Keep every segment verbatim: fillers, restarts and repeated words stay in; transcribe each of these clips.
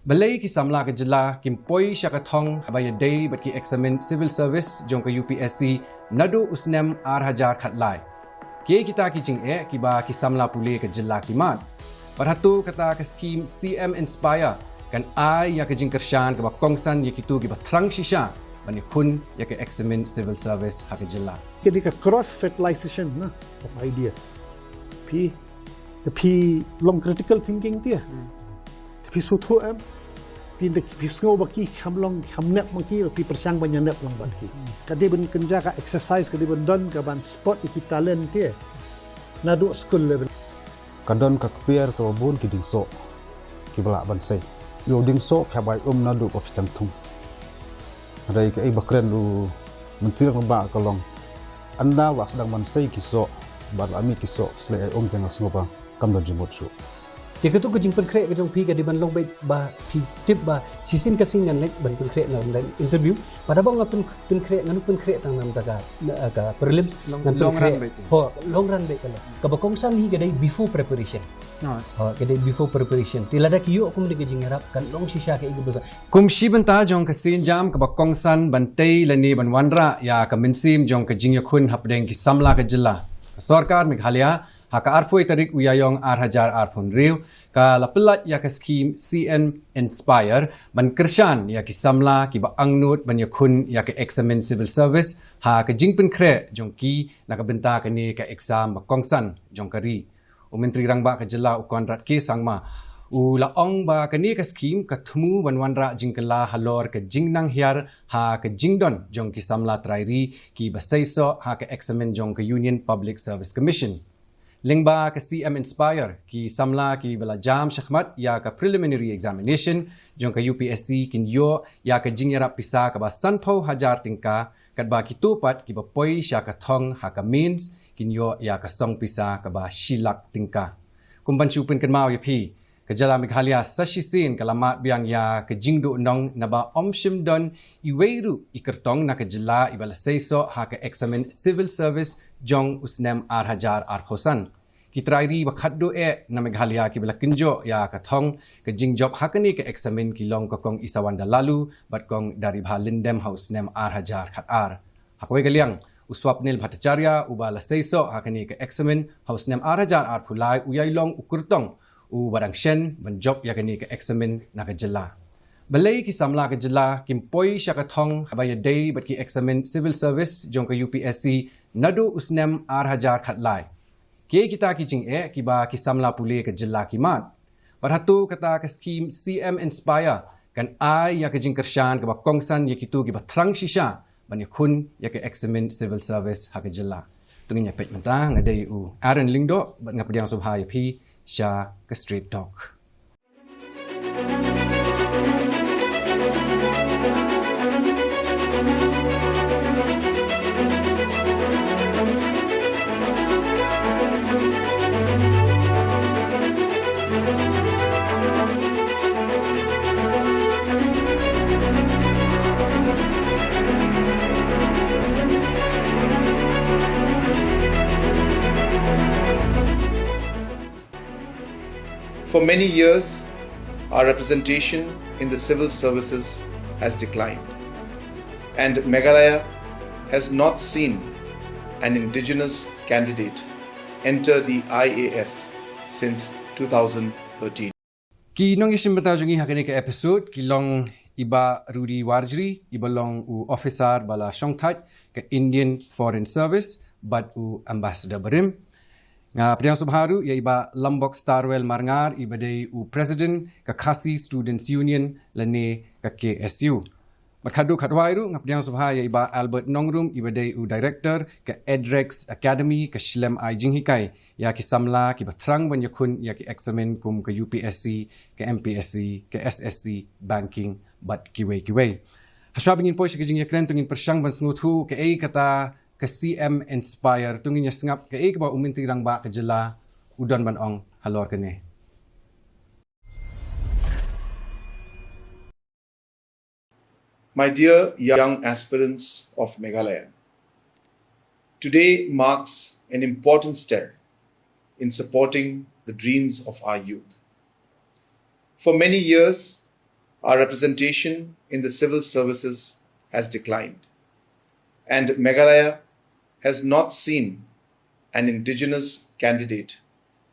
Balei ki samla ka jylla kim poi sha ka thong haba ïadei bad ki eksamin civil service jong ka U P S C naduh u snem ar hajar khatlai? Kiei kita ki jingeh kiba ki samla pule ka jylla ki mad? Bad hato kata ka skhim C M Inspire kan ai ïa ka jingkyrshan kaba kongsan ïa kito kiba thrang shisha ban ïakhun ïa ka eksamin civil service ha ka jylla? Ka dei ka cross fertilization na of ideas. Phi, phi long critical thinking te. Phi sngewthuh em. Phi dei, phi sngew ba ki kham long, kham nep ma ki, phi pyrshang ban ïa nep lang bad ki. Ka dei ban kynja ka exercise, ka dei ban don ka ban spot ïa ki talent te. Naduh school level. Ka don ka kper kaba bun ki diengsoh kiba lah ban sei. Ïoh diengsoh phi hap ai um naduh ba phi tang thung. Hynrei kaei ba kren u Myntri Rangbah ka long, ynda la sdang ban sei ki soh bad la mih ki soh, shlei ai um te nga sngew ba kam don jingmut shuh. Te kato ka jingpynkhreh ka jong phi ka dei ban long beit ba phi tip ba shisien ka sien ngan leit ban pynkhreh na interview. Bad haba nga pyn, pynkhreh, ngan pynkhreh tang na bynta ka, na, ka prelims, long, ngan long pynkhreh run beit. Ho, long run beit ka long. Kaba kongsan hi ka dei before preparation. Ho, ka dei before preparation. Te lada ki ïoh kum dei ka jingïarap kan long shisha kaei kaba sa. Kum shi bynta jong ka sienjam kaba kongsan ban tei lane ban wanrah ïa ka mynsiem jong ka jingïakhun hapdeng ki samla ka jylla, ka sorkar Meghalaya ha ka arphew tarik u Ïaïong ar hajar arphew hynriew ka la pyllait ïa ka skhim C M Inspire ban kyrshan ïa ki samla kiba angnud ban ïakhun ïa ka eksamin civil service ha ka jingpynkhreh jong ki na ka bynta kane ka exam ba kongsan jong ka ri. U Myntri Rangbah ka jylla u Conrad K Sangma u la ong ba kane ka skhim ka thmu ban wanrah jingkylla halor ka jingnang hiar ha ka jingdon jong ki samla trai ri kiba seisoh ha ka eksamin jong ka Union Public Service Commission. Lyngba ka C M Inspire, ki samla kiba la jam shakhmat ïa ka preliminary examination jong ka U P S C kin ïoh ïa ka jingïarap pisa kaba sanphew hajar tyngka, katba kito pat kiba poi sha ka thong ha ka mains kin ïoh ïa ka song pisa kaba shi lak tyngka. Kum ban shu pynkynmaw ïa phi, ka jylla Meghalaya sa shisien ka la mad biang ïa ka jingduhnong naba ym shym don iwei ruh i kyrtong na ka jylla iba la seisoh ha ka eksamin civil service jong u snem ar hajar arphew san. Ki trai ri ba khatduh eh na Meghalaya kiba la kynjoh ïa ka thong ka jingjop ha kane ka eksamin ki long ka Kong Isawanda Laloo bad Kong Daribha Lyngdoh ha u snem ar hajar khatar. Ha kawei ka liang, u Swapnil Bhattacharya uba la seisoh ha kane ka eksamin ha u snem ar hajar arphew lai u ïai long u kyrtong uba dang shen ban jop ïa kane ka eksamin na ka jylla. Balei ki samla ka jylla kim poi sha ka thong haba ïadei bad ki eksamin civil service jong ka U P S C naduh u snem ar hajar khatlai? Kiei kita ki jingeh kiba ki samla pule ka jylla ki mad? Bad hato kata ka skhim C M Inspire kan ai ïa ka jingkyrshan kaba kongsan ïa kito kiba thrang shisha ban ïakhun ïa ka eksamin civil service ha ka jylla? To ngin ïa peit mynta, nga dei u Aaron Lyngdoh bad nga pdiang sngewbha ïa phi sha ka Straight Talk. For many years, our representation in the civil services has declined, and Meghalaya has not seen an indigenous candidate enter the I A S since two thousand thirteen. Ki nongïashim bynta jong ngi ha kane ka episode ki long i Bah Rudy Warjri, iba long u officer ba la shongthait ka Indian Foreign Service bad u ambassador barim. Nga pdiang sngewbha ruh ïa i Bah Lambok Starwell Marngar, iba dei u president ka Khasi Students Union lane ka K S U. Bad khatduh khatwai ruh nga pdiang sngewbha ïa i Bah Albert Nongrum, iba dei u director ka Edrex Academy, ka shlem ai jinghikai ïa ki samla kiba thrang ban ïakhun ïa ki eksamin kum ka U P S C, ka M P S C, ka S S C, banking bad kiwei kiwei. Hashwa ba ngin poi sha ka jingïakren, to ngin pyrshang ban sngewthuh kaei kata ka C M Inspire. To ngin ïa sngap kaei kaba u Myntri Rangbah ka jylla u don ban ong halor kane. My dear young aspirants of Meghalaya, today marks an important step in supporting the dreams of our youth. For many years, Our representation in the civil services has declined, and Meghalaya has not seen an indigenous candidate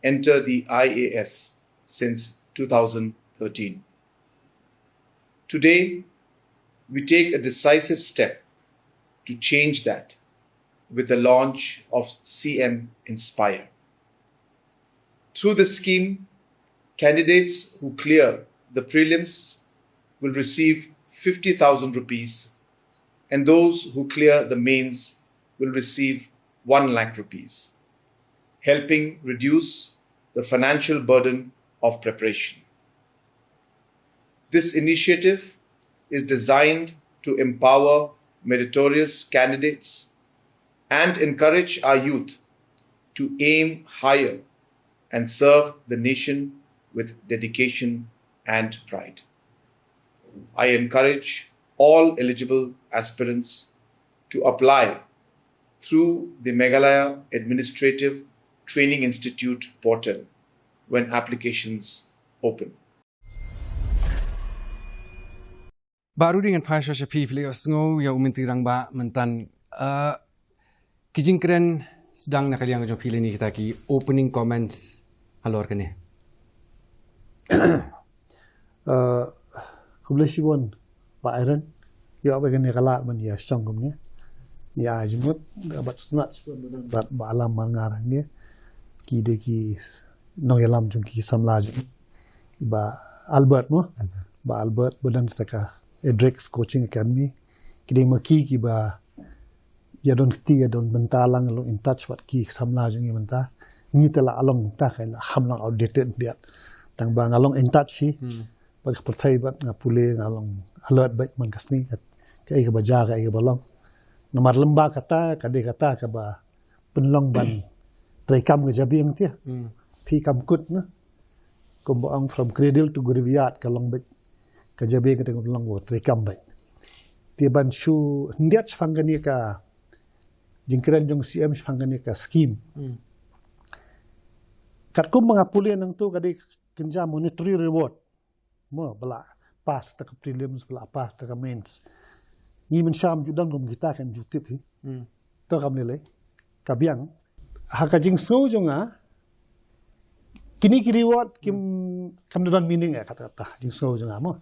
enter the I A S since two thousand thirteen. Today, we take a decisive step to change that with the launch of C M Inspire. Through this scheme, candidates who clear the prelims will receive fifty thousand rupees, and those who clear the mains will receive one lakh rupees, helping reduce the financial burden of preparation. This initiative is designed to empower meritorious candidates and encourage our youth to aim higher and serve the nation with dedication and pride. I encourage all eligible aspirants to apply through the Meghalaya Administrative Training Institute portal when applications open. Bah Rudi, ngan phai shuwa sha phi, phi la ïohsngew ïa u Myntri Rangbah mynta. Uh, ki jingkren sdang na ka liang jong phi lane kita ki opening comments halor kane. Uh, khublei shibun Bah Aaron. Ïoh ba kane ka lad ban ïa shong kumne. Ïa jingmut bad sngewbha shibun bad Bah Alam Marngar hangne. Ki dei ki nongïalam jong ki samla jong Bah Albert mo. Bah Albert ba don kata ka Edrex Coaching Academy. Ki dei ma ki kiba ïa don kti ïa don bynta lang long in touch bad ki samla jong ngi mynta. Ngi te la long mynta ka la kham long outdated biat. Tang ba nga long in touch hi. Bad ka pyrthei bad nga pule nga long alert bad man ka sngi ka ei kaba ja ka ei kaba long. Namar lem ba kata ka dei kata kaba pynlong ban trei kam ka jabieng te. Phi kam kut na. Kumba ong from cradle to graveyard ka long bad ka jabieng ka dei long ba trei kam bad. Te ban shu hyndiat shipang kane ka jingkren jong C M shipang kane ka scheme. Katkum ba nga pule nangtu ka dei kynja monetary reward. Mo ba la pass ta ka prelims ba la pass ta ka mains. Ngi mynshuwa ju dang kum kita kan ju tip hi. To kam lele ka biang ha ka jingsngew jong nga. Kini ki reward kim kam don meaning eh kata kata jingsngew jong nga mo.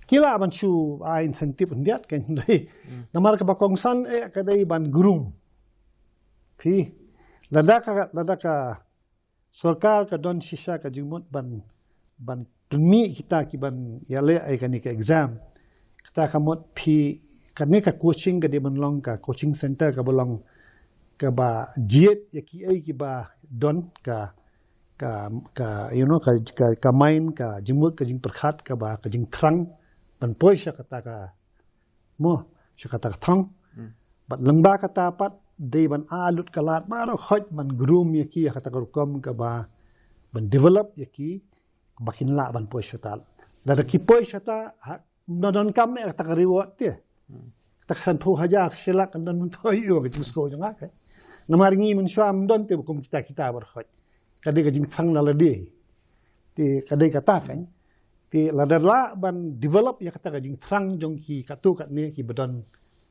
Ki la ban shu ai incentive hyndiat kan dei. Namar kaba kongsan eh ka dei ban groom. Phi lada ka lada ka sorkar ka don shisha ka jingmut ban ban pynmih kita ki ban ïaleh ai kane ka exam. Kata ka mut phi kane ka coaching ka dei ban long ka coaching center kaba long kaba jied ïa kiei kiba don ka ka ka you know ka ka, ka mind ka jingmut ka jingpyrkhat kaba ka jingthrang ban poi sha kata ka mo sha kata ka thong. Bad lyngba kata pat dei ban ai lut ka lad baroh khoit ban groom ïa ki ïa kata ka rukom kaba ban develop ïa ki ba kin lah ban poi shata. Lada ki poi shata ha na don kam eh kata ka reward te. Kata ka sanphew hajar ka shilak kan don mynta ïa ka jingsngew jong nga ka. Namar ngi mynshuwa ym don te ba kum kita kita baroh khoit. Ka dei ka jingthrang na lade. Te ka dei kata kan. Te lada lah ban develop ïa kata ka jingthrang jong ki katto katne kiba don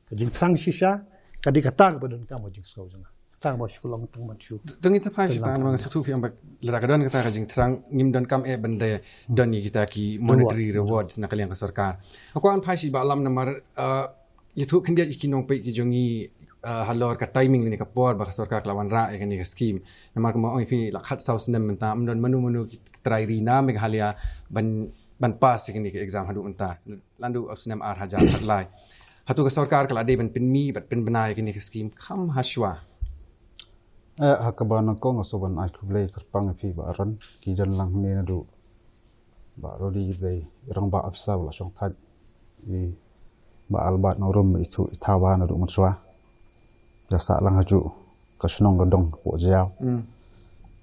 ka jingthrang shisha ka dei kata kaba donkam ha jingsngew jong nga. Kata kaba shu long tang ban shu. To ngin sa phai sha tang ba nga sngewthuh phi ong ba lada ka don kata ka jingthrang ngim donkam eh ban dei don ïa kita ki monetary rewards na ka liang ka sorkar. Nga kwah ban phai sha i Bah Alam namar ïathuh khyndiat ïa ki nongpeit ki jong ngi halor ka timing lane ka por ba ka sorkar ka la wanrah ïa kane ka scheme. Namar kumba ong ïa phi la khatsaw snem mynta ym don mano mano ki trai ri na Meghalaya ban ban pass ïa kane ka exam haduh mynta. Lano u snem ar hajar khatlai. Hato ka sorkar ka la dei ban pynmih bad pynbna ïa kane ka scheme kham hashwa. Eh ha kaba nyngkong nga sngewbha ban ai khublei kyrpang ïa phi Bah Aaron ki don lang hangne naduh Bah Rudi Blei Rangbah Opsa ba la shong thait. I Bah Albert Nongrum ithuh i thaw ba naduh mynshuwa. Ïa sah lang hajuh ka shnong ka dong ka pok jaiaw.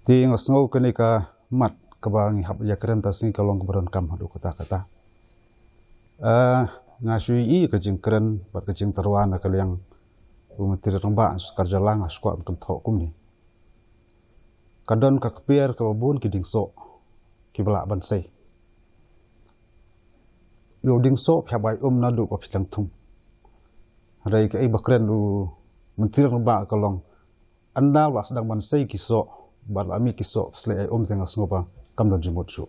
Te nga sngew kane ka mat kaba ngi hap ïa kren ta sngi ka long kaba donkam haduh kata kata. Nga shu ïohi ka jingkren bad ka jingtyrwa na ka liang u Myntri Rangbah Sorkar Jylla, nga shu kwah ban kynthoh kumne. Ka don ka kper kaba bun ki diengsoh kiba lah ban sei. ïoh ding soh phi hap ai um naduh ba phi tang thung. Hynrei kaei ba kren u Myntri Rangbah ka long, ynda la sdang ban sei ki soh bad la mih ki soh, shlei ai um te nga sngew ba kam don jingmut shuh.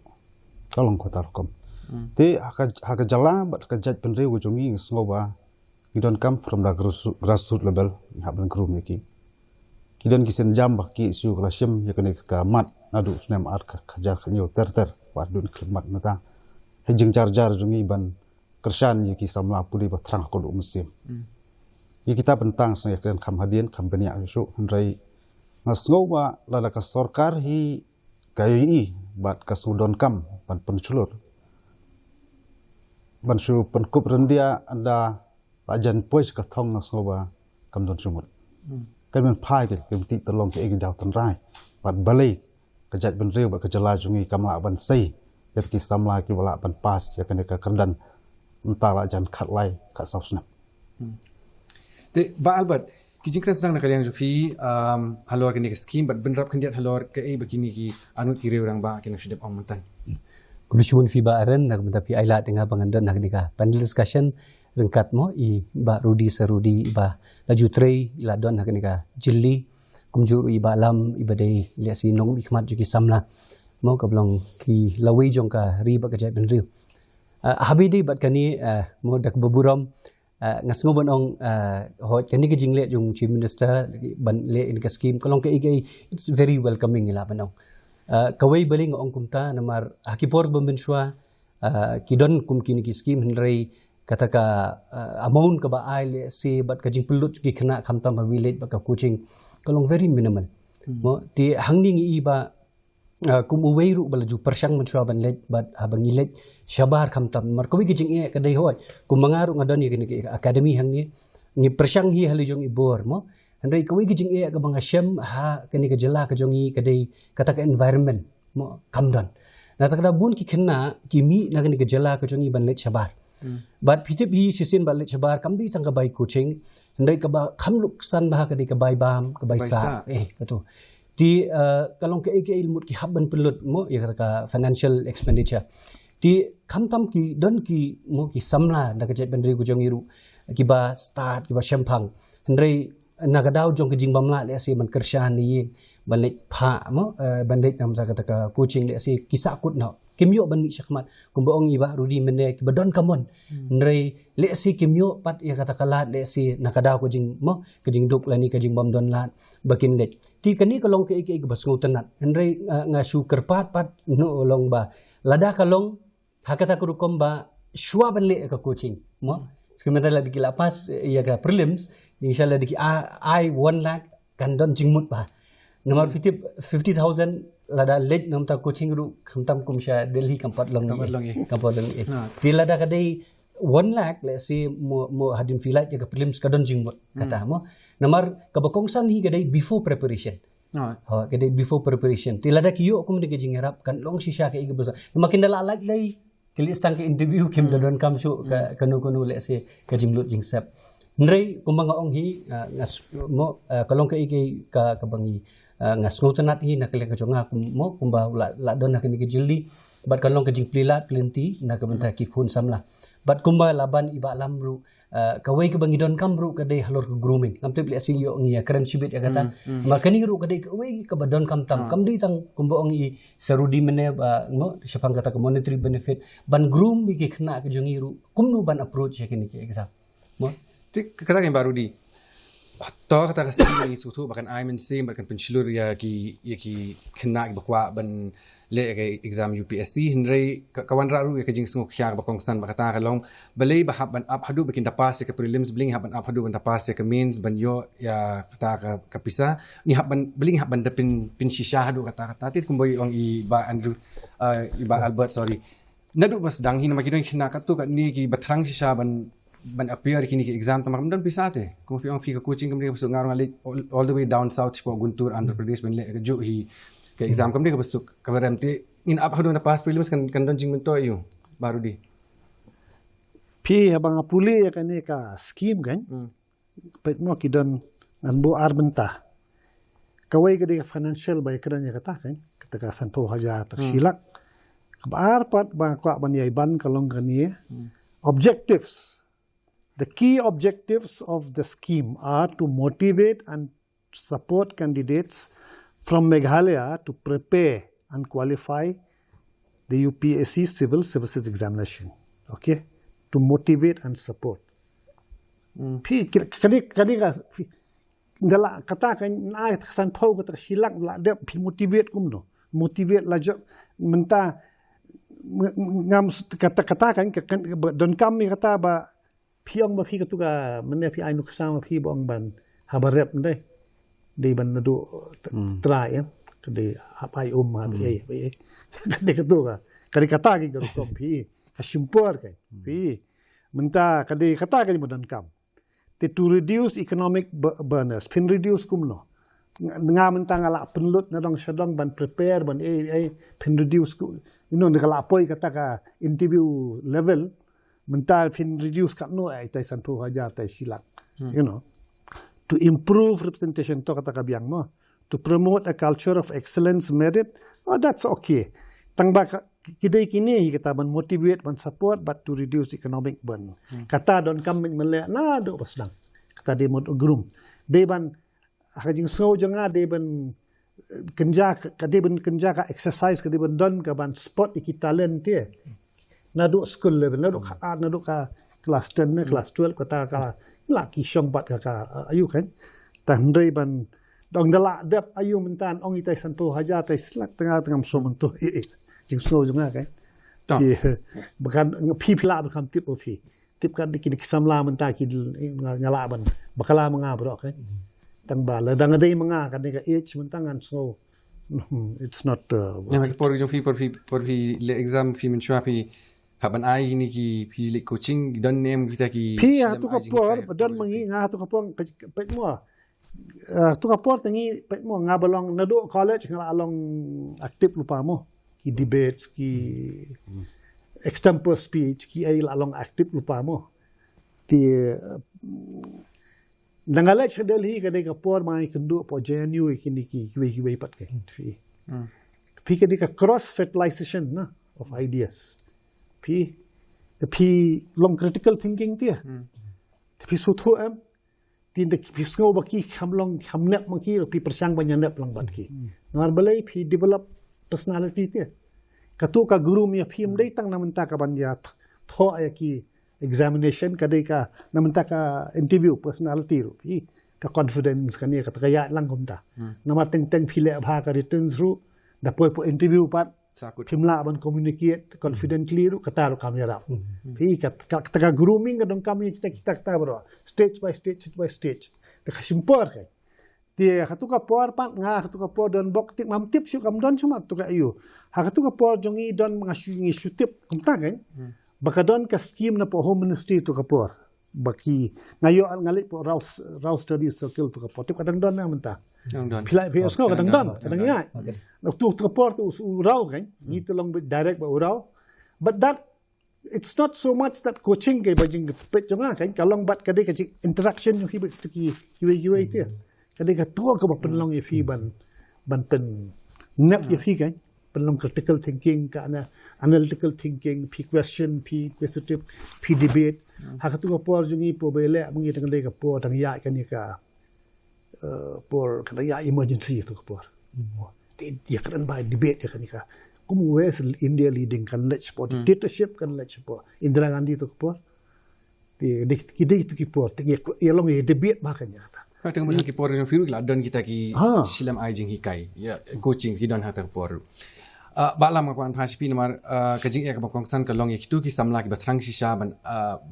Ka long kata rukom. Te ha ka, ha ka jylla bad ka jaitbynriew ka jong ngi nga sngew ba ki donkam from the grassroot, grassroot level, ngi hap ban groom ïa ki. Ki don ki sienjam ba ki shu ka la shim ïa kane ka mat naduh snem ar ka, ka jar ka ñiew ter ter, ba dun khlem mat mynta. Hei jingjar jar jong ngi ban kyrshan ïa ki samla pule ba thrang ha ka duh mynsiem. Ïa kita bynta nga sngew ïa kren kham hadien kham bniah shuh, hynrei nga sngew ba lada ka sorkar hi ka ïohi bad ka sngew donkam ban pynshlur, ban shu pynkup ryndia, ynda la jan poi sha ka thong nga sngew ba kam don jingmut. Kan ban phai ka, ka mih tang long kaei ka daw tynrai. Bad balei ka jaitbynriew bad ka jylla jong ngi kam lah ban sei ïa ki samla kiba lah ban pass ïa kane ka kyrdan mynta la jan khatlai khatsaw snem. Te Bah Albert, ki jingkren sdang na ka liang jong phi, um, halor kane ka skim bad bynrap khyndiat halor kaei ba kine ki arngut ki riew rangbah ki nang shu dep ong mynta. Kumno shu mon phi Bah Aaron, na ka bynta phi ai lad ïa nga ba ngan don ha kane ka panel discussion ryngkat mo i Bah Rudy Sarudi iba la ju trei, la don ha kane ka jylli, kumjuh ruh i Bah Lam iba dei lehse nongmihkhmat jong ki samla mo, kaba long ki lawei jong ka ri bad ka jaitbynriew. Uh, ha ba ïadei bad kane, uh, mo da kaba burom, uh, nga sngew ban ong, uh, hooid kane ka jingleh jong Chief Minister ban leh ïa kane ka skim ka long kaei kaei, it's very welcoming, ngi lah ban ong. Uh, kawei balei nga ong kumta namar ha ki por ba mynshuwa, uh, ki don kum kine ki skim, hynrei kata ka, uh, amount kaba ai lehse bad ka jingpynlut ki khynnah khamtam ha village bad ka coaching ka long very minimal. Mo, te hangne ngi i ba, uh, kum uwei ruh ba la ju pyrshang mynshuwa ban leit bad haba ngi leit shabar khamtam. Namar kawei ka jingeh ka dei hooid, kum ma nga ruh nga don ïa kane ka academy hangne, ngi pyrshang hi ha la jong i bor mo. Hynrei kawei ka jingeh kaba nga shem ha kane ka jylla ka jong ngi ka dei kata ka environment mo, kam don. Na kata ka daw bun ki khynnah ki mih na kane ka jylla ka jong ngi ban leit shabar. Bad phi tip hi shisien ba leit shabar kam dei tang ka bai coaching, hynrei kaba kham luksan bha ka dei ka bai bam, ka bai sah. Eh, kato. Te, uh, ka long kaei kaei mut ki hap ban pynlut mo ïa kata ka financial expenditure. Te khamtam ki don ki mo ki samla na ka jaitbynriew ka jong ngi ruh kiba stad, kiba shemphang. Hynrei na ka daw jong ka jingbymlah lehse ban kyrshan ïing, ban leit phah mo, uh, ban leit na bynta kata ka coaching lehse ki sahkut noh. Kim ïoh ban mih shakhmat. Kumba ong i Bah Rudy mynne kiba don ka mon. Hynrei lehse kim ïoh pat ïa kata ka lad lehse na ka daw ka jing mo, ka jingduk lane ka jingbym don lad ba kin leit. Te kane ka long kaei kaei kaba sngewtynnat. Hynrei, uh, nga shu kyrpad pat noh long ba lada ka long ha kata ka rukom ba shuwa ban leh ka coaching mo. Skim mynta lada ki la pass ïa ka prelims, inshallah lada ki ai one lakh kan don jingmut bha. Namar fifty, fifty thousand lada leit na bynta coaching ruh khamtam kum sha Delhi kam pat long. Kam pat long. Kam pat long. Te lada ka dei one lakh lehse mo, mo hadien phi lait ïa ka prelims ka don jingmut kata mo. Namar kaba kongsan hi ka dei before preparation. Ha, ka dei before preparation. Te lada ki ïoh kum dei ka jingïarap kan long shisha kaei kaba sah. Namar kin da la lait lei ki leit sdang ka interview kim da donkam shuh ka, kano kano lehse ka jinglut jingsep. Hynrei kumba nga ong hi, uh, nga s-, mo, uh, ka long kaei kaei ka, kaba ngi, uh, nga sngewtynnat hi na ka liang ka jong nga kum, mo, kumba la, la don ha kane ka jylli. Bad kan long ka jingplie lad plie lynti na ka bynta ki khun samla. Bad kumba la ban i Bah Lam ruh, uh, kawei kaba ngi donkam ruh ka dei halor ka grooming. Ngam tip lehse ngi ïoh ngi ïa kren shibit ïa kata. Ma kane ruh ka dei kawei kaba donkam tam. Kam dei tang kumba ong i Sarudi mynne ba mo shaphang kata ka monetary benefit. Ban groom ïa ki khynnah ka jong ngi ruh kumno ban approach ïa kine ki exam. Mo? Te kata kan Bah Rudy. To kata ka skim ngi sngewthuh ba kan ai mynsiem bad kan pynshlur ïa ki, ïa ki khynnah kiba kwah ban leh ïa ka exam U P S C, hynrei ka, ka wanrah ruh ïa ka jingsngewkhia kaba kongsan ba kata ka long balei ba hap ban ap haduh ba kin da pass ïa ka prelims, balei ngi hap ban ap haduh ban da pass ïa ka mains ban ïoh ïa kata ka, ka pisa. Ngi hap ban, balei ngi hap ban da pyn, pynshisha haduh kata, kata. Te kumba ong i Bah Andrew, uh, i Bah Albert, sorry. Naduh ba sdang hi namar ki don ki khynnah katto katne kiba thrang shisha ban, ban appear kine ki exam, tangba kam don pisa te. Kumba phi ong phi ka coaching kam dei kaba suk, nga ruh nga leit all, all the way down south shapoh Guntur, Andhra Pradesh ban leh kajuh hi ka exam, kam dei kaba suk kaba rem. Te ngin ap haduh ban da pass prelims kan, kan don jingmyntoi ïa u, Bah Rudy. Phi, haba nga pule ïa kane ka skim kan, peit mo ki don, ngan buh ar bynta. Kawei ka dei ka financial ba ïakren ïa kata kan, kata ka sanphew hajar, kata ka shi lak. Kaba ar pat ba nga kwah ban ïai ban ka long kane, Objectives. The key objectives of the scheme are to motivate and support candidates from Meghalaya to prepare and qualify the U P S C Civil Services Examination. Okay? To motivate and support. Phi, kani, kani ka, phi, da la kata kan ai ta san pau kata ka shilak la dep phi motivate kumno. Motivate la jok mynta ngam kata kata kan ka donkam ni kata ba phi ong ba phi katu ka mane phi ai nuksa ma phi ba ong ban haba rep ndai. Dei ban nadu trai ya. Ka dei hap ai um hap ai. Ka dei katu ka. Ka dei kata ki ka rukom phi. Ka shimpor ka. Phi. Mynta ka dei kata ka ni ba donkam. Te to reduce economic bu- burdens. Phin reduce kumno. Nga mynta nga la pynlut na dong shadong ban prepare ban eh eh phin reduce ku. You know, nga la poi kata ka interview level. Mynta phin reduce katno eh tai sanphew hajar tai shilak. You know. To improve representation to kata ka biang mo. To promote a culture of excellence merit. Oh, that's okay. Tang ba ka- kidei kini hi kata ban motivate ban support but to reduce economic burden. Kata donkam mynta mele na do basdang. Kata dei mot grum. Dei ban ha ka jingsngew jong nga dei ban eh, kynja ka dei ban kynja ka exercise ka dei ban don ka ban spot iki talent te. Na do school level na do ka na do ka class ten na class twelve kata ka la ki shong bat ka ka ayu kan. Tang dei ban dong da la dep ayu mynta ong itai sanphew hajar tai slak tengah tengah som tu. Eh eh. Jingsngew jong nga kan. Bakan phi phi la bakan tip phi. Tip kan ki ki samla mynta ki nga la ban bakala ma nga bro kan. Tang ba la dang dei ma nga kan ka age mynta ngan sngew. It's not uh, Yang ki por jong phi por phi por phi le exam phi mynshwa phi haban ai ni ki phi le coaching don nem kita ki phi ha tu ka por don mangi nga ha tu ka por pek mo. Tu ka por tangi pek mo nga balong na do college nga la long active lupa mo ki debates ki extempore speech ki ai la long active lupa mo. Ti nang alej Delhi ka dei ka por ma i kendu po J N U kini ki kiwei kiwei pat ka phi. Phi ka dei ka cross fertilization na of ideas. Phi phi long critical thinking tia. Phi suthu em. Tin da phi sngew ba ki kham long kham nep ma ki phi persang ba nyanep long bat ki. Namar balei phi develop personality tia. Katu ka guru mi phi em dei tang na mynta ka ban ya tho ya ki examination ka dei ka na mynta ka interview personality ru phi ka confidence ka ni ka ta ya lang kumta. Namar teng teng phi le bha ka written ru da poi po interview pat phim lah ban communicate confidently ru kata ru kam yarap. Phi ka ka grooming ka dong kam kita kita kita bro stage by stage stage by stage. Ta ka simpor ka. Ti katu ka por pat nga katu ka por don bok tik mam tip shu kam don shu mat tu ka ayu. Ha katu ka por jong i don nga shu ngi shu tip kumta kan. Ba ka don ka scheme na po home ministry tu ka por. Ba ki nga yo nga lek po raw raw study circle tu ka por tip ka dang don na mynta. Phi lai phi sngew ka dang don ka dang ngai. Na tu tu ka por tu u raw kan. Ngi tu long direct ba u raw. But that it's not so much that coaching ke ba jing pet jong nga kan ka long bat ka dei ka jing interaction jong hi ba ki kiwei kiwei te ka dei ka to ka ba pynlong ya phi ban ban pyn nep ya phi kan pynlong critical thinking ka ana analytical thinking phi question phi inquisitive phi debate ha ka tu ka por jong hi po ba le mangi tang dei ka por tang ya kan ka por ka ya emergency tu ka por. Te ya kren bai debate ya kan ka kum wes India leading kan lech por dictatorship kan lech por Indira Gandhi tu ka por. Te ki dei tu ki por te ya long ya debate ba kan ya ta. Ka teng ban ki por jong phi ru la don kita ki silam ai jing hikai ya coaching ki don ha ta por. Ba lam ka kwan pha shi phi namar ka jing ya ka ba kongsan ka long ya kitu ki samla ki ba thrang shisha ban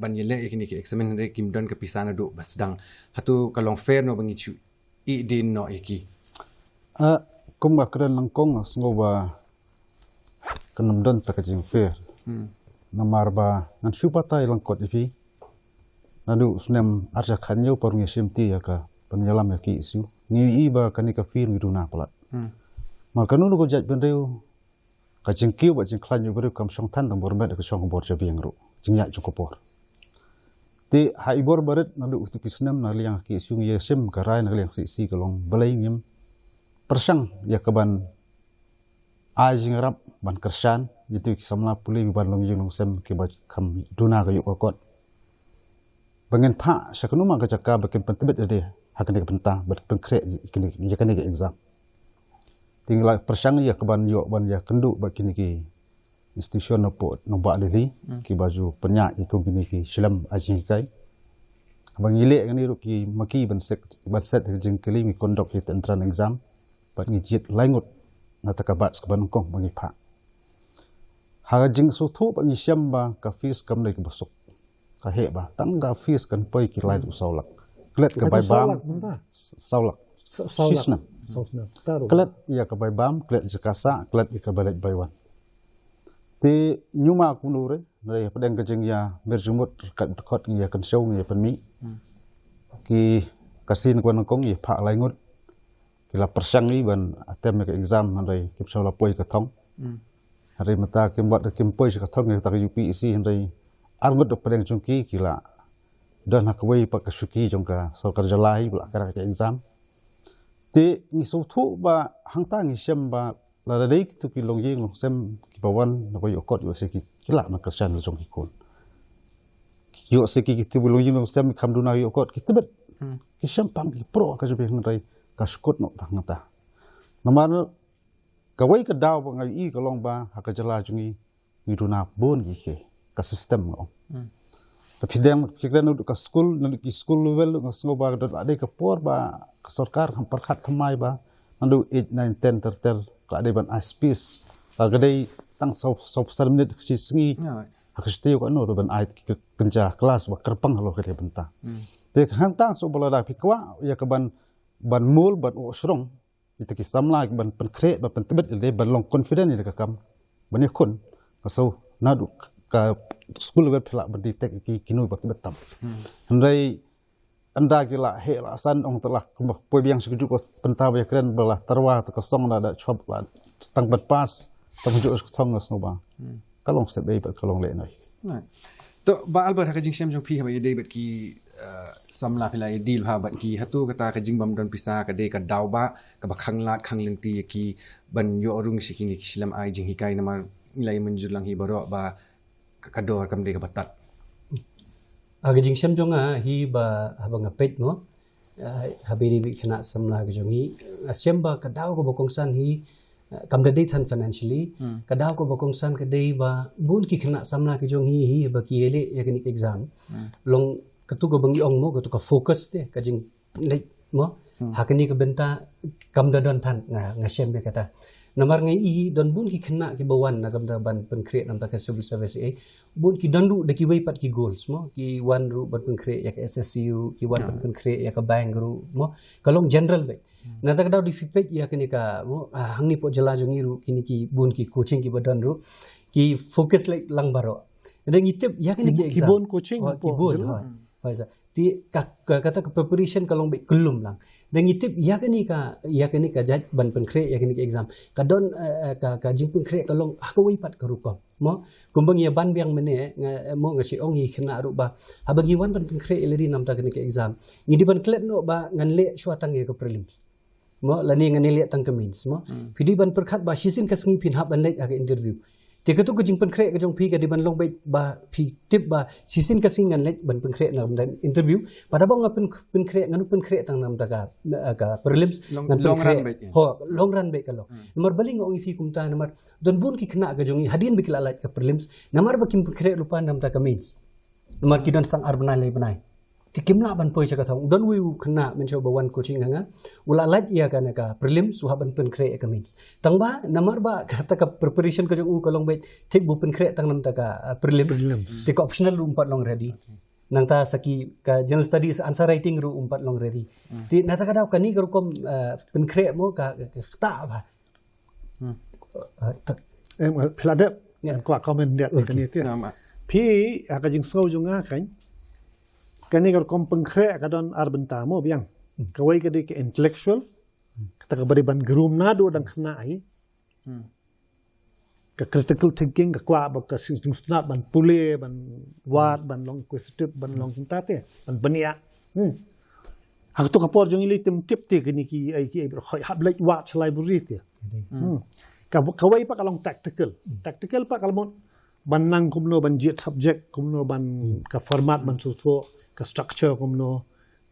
ban ya le ya kini ki examine re kim don ka pisa na du ba sdang. Hatu ka long fair no ba ngi chu i din no ya ki. Kum ka kren langkong sngew ba kan ym don ta ka jing fair. Namar ba ngan shu batai langkot ya phi. Nadu snem arja khan yo par ngi sim ti ya ka ban yalam ya ki isu. Ngi i ba kani ka fair ngi duna palat. Ma kanu ko jaj ban riu ka jingkiew ba jingkhlaiñ ïa u briew kam shong than tang bor met ka shong bor jabieng ruh jingïaid jong ka por. Te ha i bor barit na duh tu ki snem na liang ki shu ngi ïa shim ka rai na liang si si ka long balei ngim pyrshang ïa ka ban ai jingïarap ban kyrshan ïa kito ki samla pule ban long ïing long sem kiba kham duna ka ïoh ka kot. Ba ngin phah sha kano ma ka jaka ba kin pyntbit ïa de ha kane ka bynta ban pynkhreh ïa kane, ïa kane ka exam. Te ngi la pyrshang ïa ka ban ïoh ban ïakynduh bad kine ki institution na pdeng nongbah Delhi, kiba ju pynïaid ïa kum kine ki shlem ai jinghikai. Haba ngi leh kane ruh ki ma ki ban set, ban set ka jingkylli, ngi conduct ïa ka entrance exam bad ngi jied lai ngut na kata ka batch kaba nyngkong ba ngi phah. Ha ka jingsngewthuh ba ngi shem ba ka fees kam dei kaba suk, ka heh ba tang ka fees kan poi ki lai ruh saw lak. Klet ka bai bam saw lak. Saw lak. Klet ïa ka bai bam, klet ïa ka sah, klet ïa ka bai leit bai wan. Te ngi ma kumno re, hynrei hapdeng ka jingïamir jingmut, ryngkat dkhot ngi ïakynsew, ngi ïapynmih. Ki, ka sien kaba nyngkong ngi phah lai ngut. Ki la pyrshang ïa ban attempt ïa ka exam, hynrei kim shym la poi ka thong. Hynrei mynta kim wad kim poi sha ka thong ïa kata ka U P S C, hynrei ar ngut hapdeng jong ki ki la don ha kawei pat ka shuki jong ka sorkar jylla hi ba la krak ïa ka exam. Te ngi sngewthuh ba hangta ngi shem ba lada dei kito ki long ïing long sem kiba wan na ka ïoh kot ïoh se ki, ki lah ban kyrshan la jong ki khun. Ki ïoh se ki, kito ki long ïing long sem kham duna ïoh kot ki tbit. Ki shem pang ki pro ka jong phi, hynrei ka shu kut noh tang hangta. Namar kawei ka daw ba nga ïohi ka long ba ha ka jylla jong ngi ngi duna bun ki, ki ka system nga ong. Da phi dang phi kren naduh ka skul, naduh ki skul level, nga sngew ba ka dei ka por ba ka sorkar kam pyrkhat thymmai ba naduh eight, nine, ten ter ter ka la dei ban ai space. Ka dei tang saw, saw phew san minit ka shi sngi. Ha ka shi taïew ka no ban ai ki kynja klas ba kyrpang halor ka dei bynta. Te hangta sngew ba lada phi kwah ïa ka ban, ban mul, ban uh shrong ïa kita ki samla ban pynkhreh, ban pyntbit ïa lade, ban long confident ïa ka kam. Ban ïakhun, ka sngew naduh ka skul level phi lah ban detect ïa ki, kino ba tbit tam. Hynrei ynda ki la heh la san ong, te la kumba poi biang sha kajuh ka bynta ba ïakren ba la tyrwa te ka song da, da chop la tang ban pass, tang ban juh sha ka thong, nga sngew ba ka long step beit bad ka long lehnoh. Right. To Bah Albert, ha ka jingshem jong phi haba ïadei bad ki, eh, samla phi la ïadei bha bad ki, hato kata ka jingbym don pisa ka dei ka daw ba kaba khanglad khanglynti ïa ki ban ïoh rung sha kine ki shlem ai jinghikai, namar ngi la ïa mynjur lang hi baroh ba ka, ka dor kam dei kaba tad. Ha ka jingshem jong nga hi ba haba nga peit mo, eh, haba ïadei bad ki khynnah samla ki jong ngi, nga shem ba ka daw kaba kongsan hi, eh, kam da dei than financially. Ka daw kaba kongsan ka dei ba bun ki khynnah samla ki jong ngi hi ba ki ïaleh ïa kane ka exam, long kato kaba ngi ong mo, kato ka focus te, ka jing leit mo ha kane ka bynta kam da don than, nga, nga shem ïa kata. Namar nga i don bun ki khynnah kiba wan na ka bynta ban pynkhreh na ka bynta ka civil service, eh, bun ki don ruh da kiwei pat ki goals mo, ki wan ruh ban pynkhreh ïa ka S S C ruh, ki wan ban pynkhreh ïa ka bank ruh mo, ka long general beit. Na kata ka daw da phi peit ïa kane ka mo, ah, hangne hapoh jylla jong ngi ruh kine ki bun ki coaching kiba don ruh ki focus leit lang baroh. Hynrei ngi tip ïa kane ki exam ki bun coaching hapoh jylla. Hooid, sa. Te ka, ka, kata ka preparation ka long beit kyllum lang. Da ngi tip ïa kane ka, ïa kane ka jait ban pynkhreh ïa kane ka exam, ka don, eh, eh, ka, ka jingpynkhreh ka long ha kawei pat ka rukom mo. Kumba ngi ïa ban biang mynne, nga, eh, mo nga shu ong ïa ki khynnah ruh ba haba ngi wan ban pynkhreh ïa lade na ka bynta kane ka exam, ngi dei ban klet noh ba ngan leh shuwa tang ïa ka prelims mo, lane ngan ïaleh tang ka mains mo. Phi dei ban pyrkhat ba shisien ka sngi phin hap ban leit ha ka interview. Te kato ka jingpynkhreh ka jong phi ka dei ban long beit ba phi tip ba shisien ka sngi ngan leit ban pynkhreh na ka bynta interview. Pat haba nga pyn, pynkhreh, ngan pynkhreh tang na ka bynta ka, eh, ka prelims, ngan pynkhreh. Long run beit ka long. Namar balei nga ong ïa phi kumta, namar don bun ki khynnah ka jong ngi hadien ba ki la lait ka prelims, namar ba kim pynkhreh lypa na ka bynta ka mains. Namar ki don tang ar bnai lai bnai. Te kim lah ban poi sha ka thong. Don uwei u khynnah mynshuwa ba wan coaching ha nga, u la lait ïa kane ka prelims, u hap ban pynkhreh ïa ka mains. Tang ba namar ba kata ka preparation ka jong u ka long beit thik ba u pynkhreh tang na ka bynta ka, ah, prelims. Te ka optional ruh um pat long ready. Nangta sa ki ka general studies, answer writing ruh um pat long ready. Te na kata ka daw kane ka rukom, ah, pynkhreh mo ka, ka, ka ktah bha. Em, phi la dep, em, kwah comment ïa kane te. Phi, ha ka jingsngew jong nga kan, kane ka rukom pynkhreh ka don ar bynta mo biang. Kawei ka dei ka intellectual, kata kaba dei ban groom naduh dang khynnah hi. Ka critical thinking, ka kwah ba ka sngewsynei ban pule, ban wad, ban long inquisitive, ban long kumta te, ban bniah. Ha kato ka por jong ngi lei te ym tip te kine ki ai ki ai, hap leit wad sha library te. Ka Ka, kawei pat ka long tactical. Tactical pat ka long ban nang kumno ban jied subject, kumno ban ka format ban shu thoh, ka structure kumno,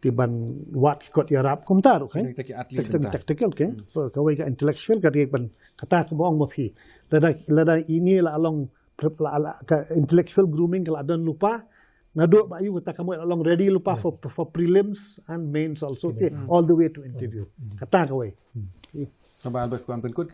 te ban wad ki kot ïarap kumta ruh, kan? Kita ki atli Tact-, bynta. Tactical, kan? So, kawei ka intellectual ka dei ban kata kumba ong ma phi. Lada, lada ine la long prep la, la, ka intellectual grooming ka la don lypa, naduh ba ïoh kata ka mut la long ready lypa for, for prelims and mains also, te all the way to interview. Kata kawei. Tang ba Albert, kong pynkut.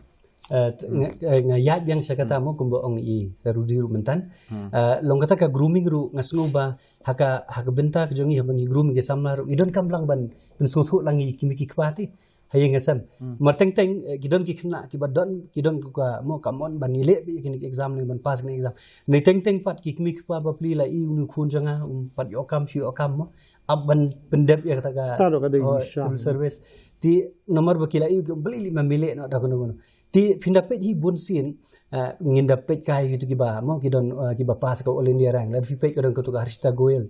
Eh, t-, nga, eh, nga ïaid biang sha kata mo kumba ong i Sarudi ruh myntan. Eh, long kata ka grooming ruh nga sngew ba ha ka, ha ka bynta ka jong i haba ngi groom ki samla ruh i donkam lang ban, ban sngewthuh lang i ki mei ki kpa te. Ha ïing ha sem. Mar teng teng, eh, ki don ki khynnah kiba don, ki don ka mo ka mon ban ïaleh beit ïa kine ki exam ne ban pass kine ki exam. Ne teng teng pat ki kmie ki kpa ba plie la ïoh u khun jong nga, um pat ïoh kam, shu ïoh kam mo. Ap ban pyndep ïa kata ka, Tang ruh ka dei oh, shisha. Civil service. Te namar ba ki la ïoh ki um beli lima mele no da kono kono. Te phin da peit hi bun sien, eh, ngin da peit kai kitu kiba mo ki don, eh, kiba pass ka All India rank. Lada phi peit ka don katu ka Harshita Goel.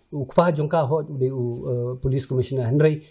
U kpa jong ka hot u dei u, eh, police commissioner. Hynrei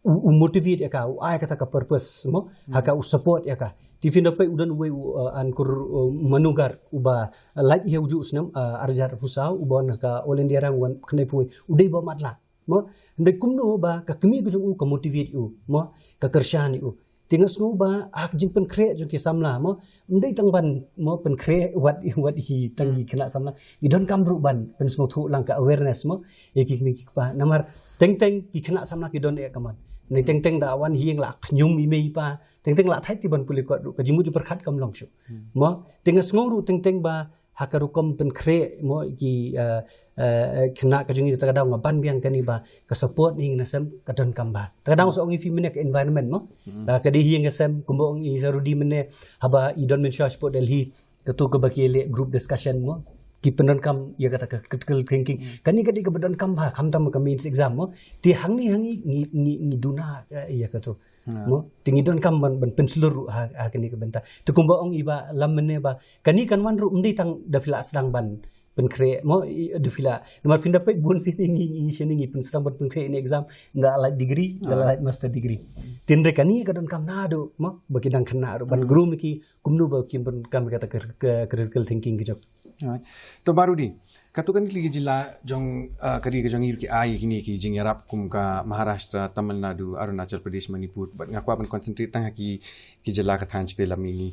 u, u motivate ïa ka, u ai kata ka purpose mo, ha ka u support ïa ka. Te phin da peit u don uwei u, eh, Ankur, eh, Manugar uba lait hi ha u juh snem, eh, arhajar arphew saw, uba wan ha ka All India rank wan khyndai phew wei, u dei ba matlah mo. Hynrei kumno ba ka kmie ka jong u ka motivate u mo, ka kyrshan ïa u. Te nga sngew ba ha ka jingpynkhreh jong ki samla mo, ym dei tang ban mo pynkhreh wat, wat hi tang ki khynnah samla. Ki donkam ruh ban pynsngewthuh lang ka awareness mo ïa ki kmie ki kpa. Namar teng teng ki khynnah samla ki don eh ka mon. Ne teng teng da wan hi ïa la khñium i mei i pa. Teng teng la thait ti ban pule kot ruh ka jingmut jingpyrkhat kam long shuh. Mo, te nga sngew ruh teng teng ba ha ka rukom pynkhreh mo ki, eh, eh, khynnah ka jong ngi, ta ka daw nga ban biang kane ba ka support na ïing na sem ka donkam bha. Ta ka daw sa ong i phi mynne ka environment mo. Da ka dei ha ïing ha sem kumba ong i Sarudi mynne haba i don mynshuwa shapoh Delhi. Katu kaba ki leh group discussion mo. Ki pyndonkam ïa kata ka critical thinking. Kane ka dei kaba donkam bha khamtam ka mains exam mo. Te hangne hangne ngi, ngi, ngi duna, eh, ïa katu. Mo, te ngi donkam ban, ban pynshlur ruh ha, ha kane ka bynta. Te kumba ong i Bah Lam mynne ba kane kan wan ruh ym dei tang da phi la sdang ban pynkhreh mo, i, da phi la, namar phin da peit bun sien ngi, ngi sien ngi pynsdang ban pynkhreh ïa kane exam, nga la lait degree, nga la lait master degree. Te hynrei kane ka donkam naduh mo ba ki dang khynnah ruh ban groom ki kumno ba kin donkam kata ka, ka critical thinking ka jong. Alright. To Bah Rudi, katto katne tylli ki jylla jong, ah, ka ri ka jong ngi ruh ki ai kine ki jingïarap kum ka Maharashtra, Tamil Nadu, Arunachal Pradesh, Manipur, bad nga kwah ban concentrate tang ha ki, ki jylla ka thaiñ shatei lam ïa ngi.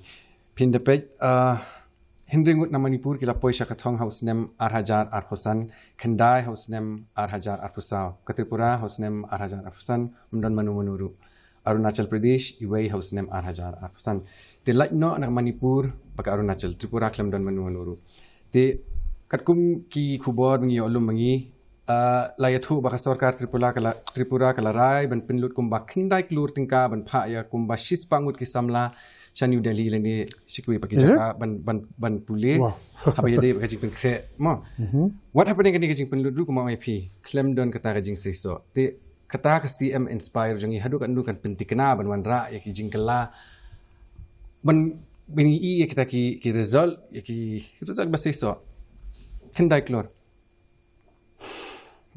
Phin da peit, ah, hynrei ngut na Manipur ki la poi sha ka thong ha u snem ar hajar arphew san, khyndai ha u snem ar hajar arphew saw, ka Tripura ha u snem ar hajar arphew san, ym don mano mano ruh. Arunachal Pradesh, iwei ha u snem ar hajar arphew san. Te lait noh na Manipur bad ka Arunachal, Tripura khlem don mano mano ruh. Te katkum ki khubor ba ngi ïoh lum ma ngi, ah, la ïathuh ba ka sorkar Tripura ka la, Tripura ka la rai ban pynlut kumba khyndai klur tyngka ban phah ïa kumba shispah ngut ki samla sha New Delhi lane shi kiwei pat ki jaka ban, ban, ban pule. Haba ïadei bad ka jingpynkhreh mo. Wat hapdeng kane ka jingpynlut ruh kumba ong ïa phi khlem don kata ka jingseisoh. Te kata ka C M Inspire jong ngi haduh katno kan pynthikna ban wanrah ïa ki jingkylla ban, ban ïohi ïa kita ki, ki result, ïa ki result ba seisoh. Khyndai klur.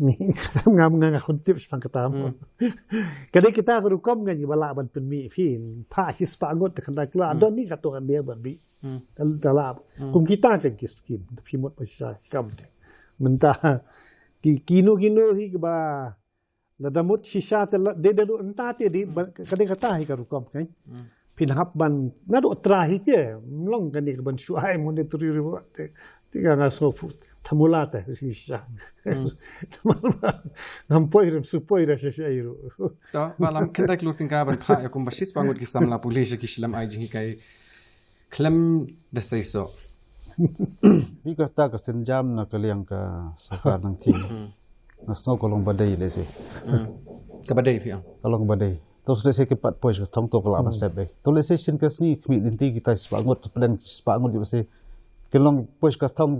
Ngam, ngam, nga khun tip shaphang kata mo. Ka dei kita ka rukom ngan ïa ba lah ban pynmih phi. Phah shispah ngut te khyndai klur. Adon ni katto katne ba bih. Te la, te la. Kum kita ka ki skim. Phi mut ba shisha kam te. Mynta ki, kino kino hi ba lada mut shisha te la, dei da ruh mynta te dei, ka dei kata hi ka rukom kan. Phin hap ban naduh trai hi te, ym long kane ka ban shu ai mo ne turi ruh te, te ka nga sngewthuh thamula te shisha. Ngam poi ruh, shu poi ruh shisha hi ruh. To, Bah Lam, khyndai klur tyngka ban phah ïa kumba shispah ngut ki samla pule sha ki shilliang ai jinghikai khlem da seisoh. Hi kata ka sienjam na ka liang ka sorkar nangthie. Nga sngew ka long ba dei lehse. Ka ba dei phi ong. Ka long ba dei. To lehse ki pat poi sha ka thong to ka lah ban sep dei. To lehse sien ka sngi khmih lynti kita shispah ngut, pdeng shispah ngut lehse. Ki long poi sha ka thong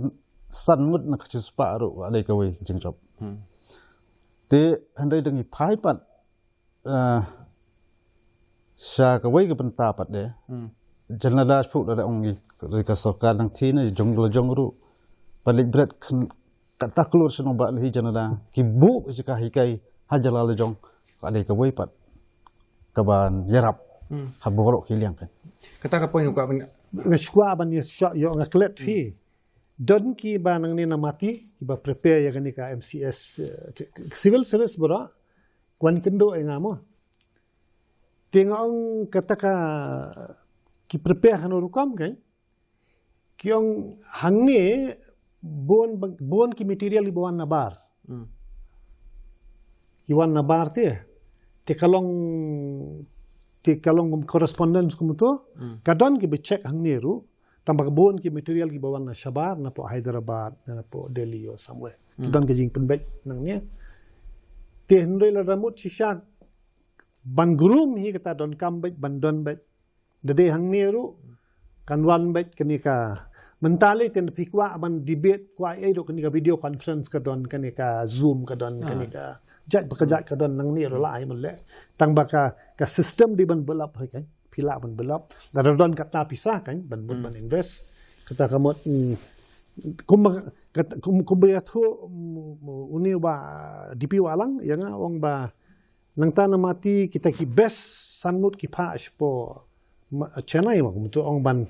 san ngut na ka shispah ruh ka dei kawei ka jingjop. Te hynrei da ngi phai pat ah, sha kawei ka bynta pat de. Janlada shu lada ong i ka sorkar nangthie ne jong la jong ruh. Ba leit bret kata klur shnong ba lei janlada ki buh jaka hikai ha jylla la jong. Ka dei kawei pat kaban ïarap. Ha baroh ki liang kan. Kata ka point nga kwah ban, nga kwah ban ïa shu ïoh nga klet phi. Don ki ba nangne na Mati ki ba prepare ïa kane ka M C S, eh, k- k- civil service baroh. Wan kynduh ïa nga mo. Te nga ong kata ka ki prepare hano rukom kan. Ki ong hangne bun bang- bun ki material ki ba wan na bar. Ki wan na bar te. Te ka long, te ka long kum correspondence kum to. Ka don ki ba check hangne ruh. Tang ba ka bun ki material ki ba wan na shabar, na po Hyderabad, na po Delhi or somewhere. Ki don ka jingpynbeit nangne. Te hynrei lada mut shisha ban groom hi kata don kam beit, ban don beit. Da dei hangne ruh kan wan beit kane ka. Mynta lei te phi kwah ban debate kwah ei ruh kane ka video conference ka don, kane ka Zoom ka don, kane ka jait ba ka jait ka don nangne ruh la ai mut leh. Tang ba ka, ka system dei ban bulap hai kan. Phi lah ban bulap. Lada don kata pisa kan ban mut ban invest. Kata ka mut, mm, kum ba, kata, kum, kum ba ïathuh, mm, uni ba D P Wahlang ïa nga ong ba nangta na Mati kita ki best san ngut ki phah shapoh ma- Chennai ma kumtu ong ban,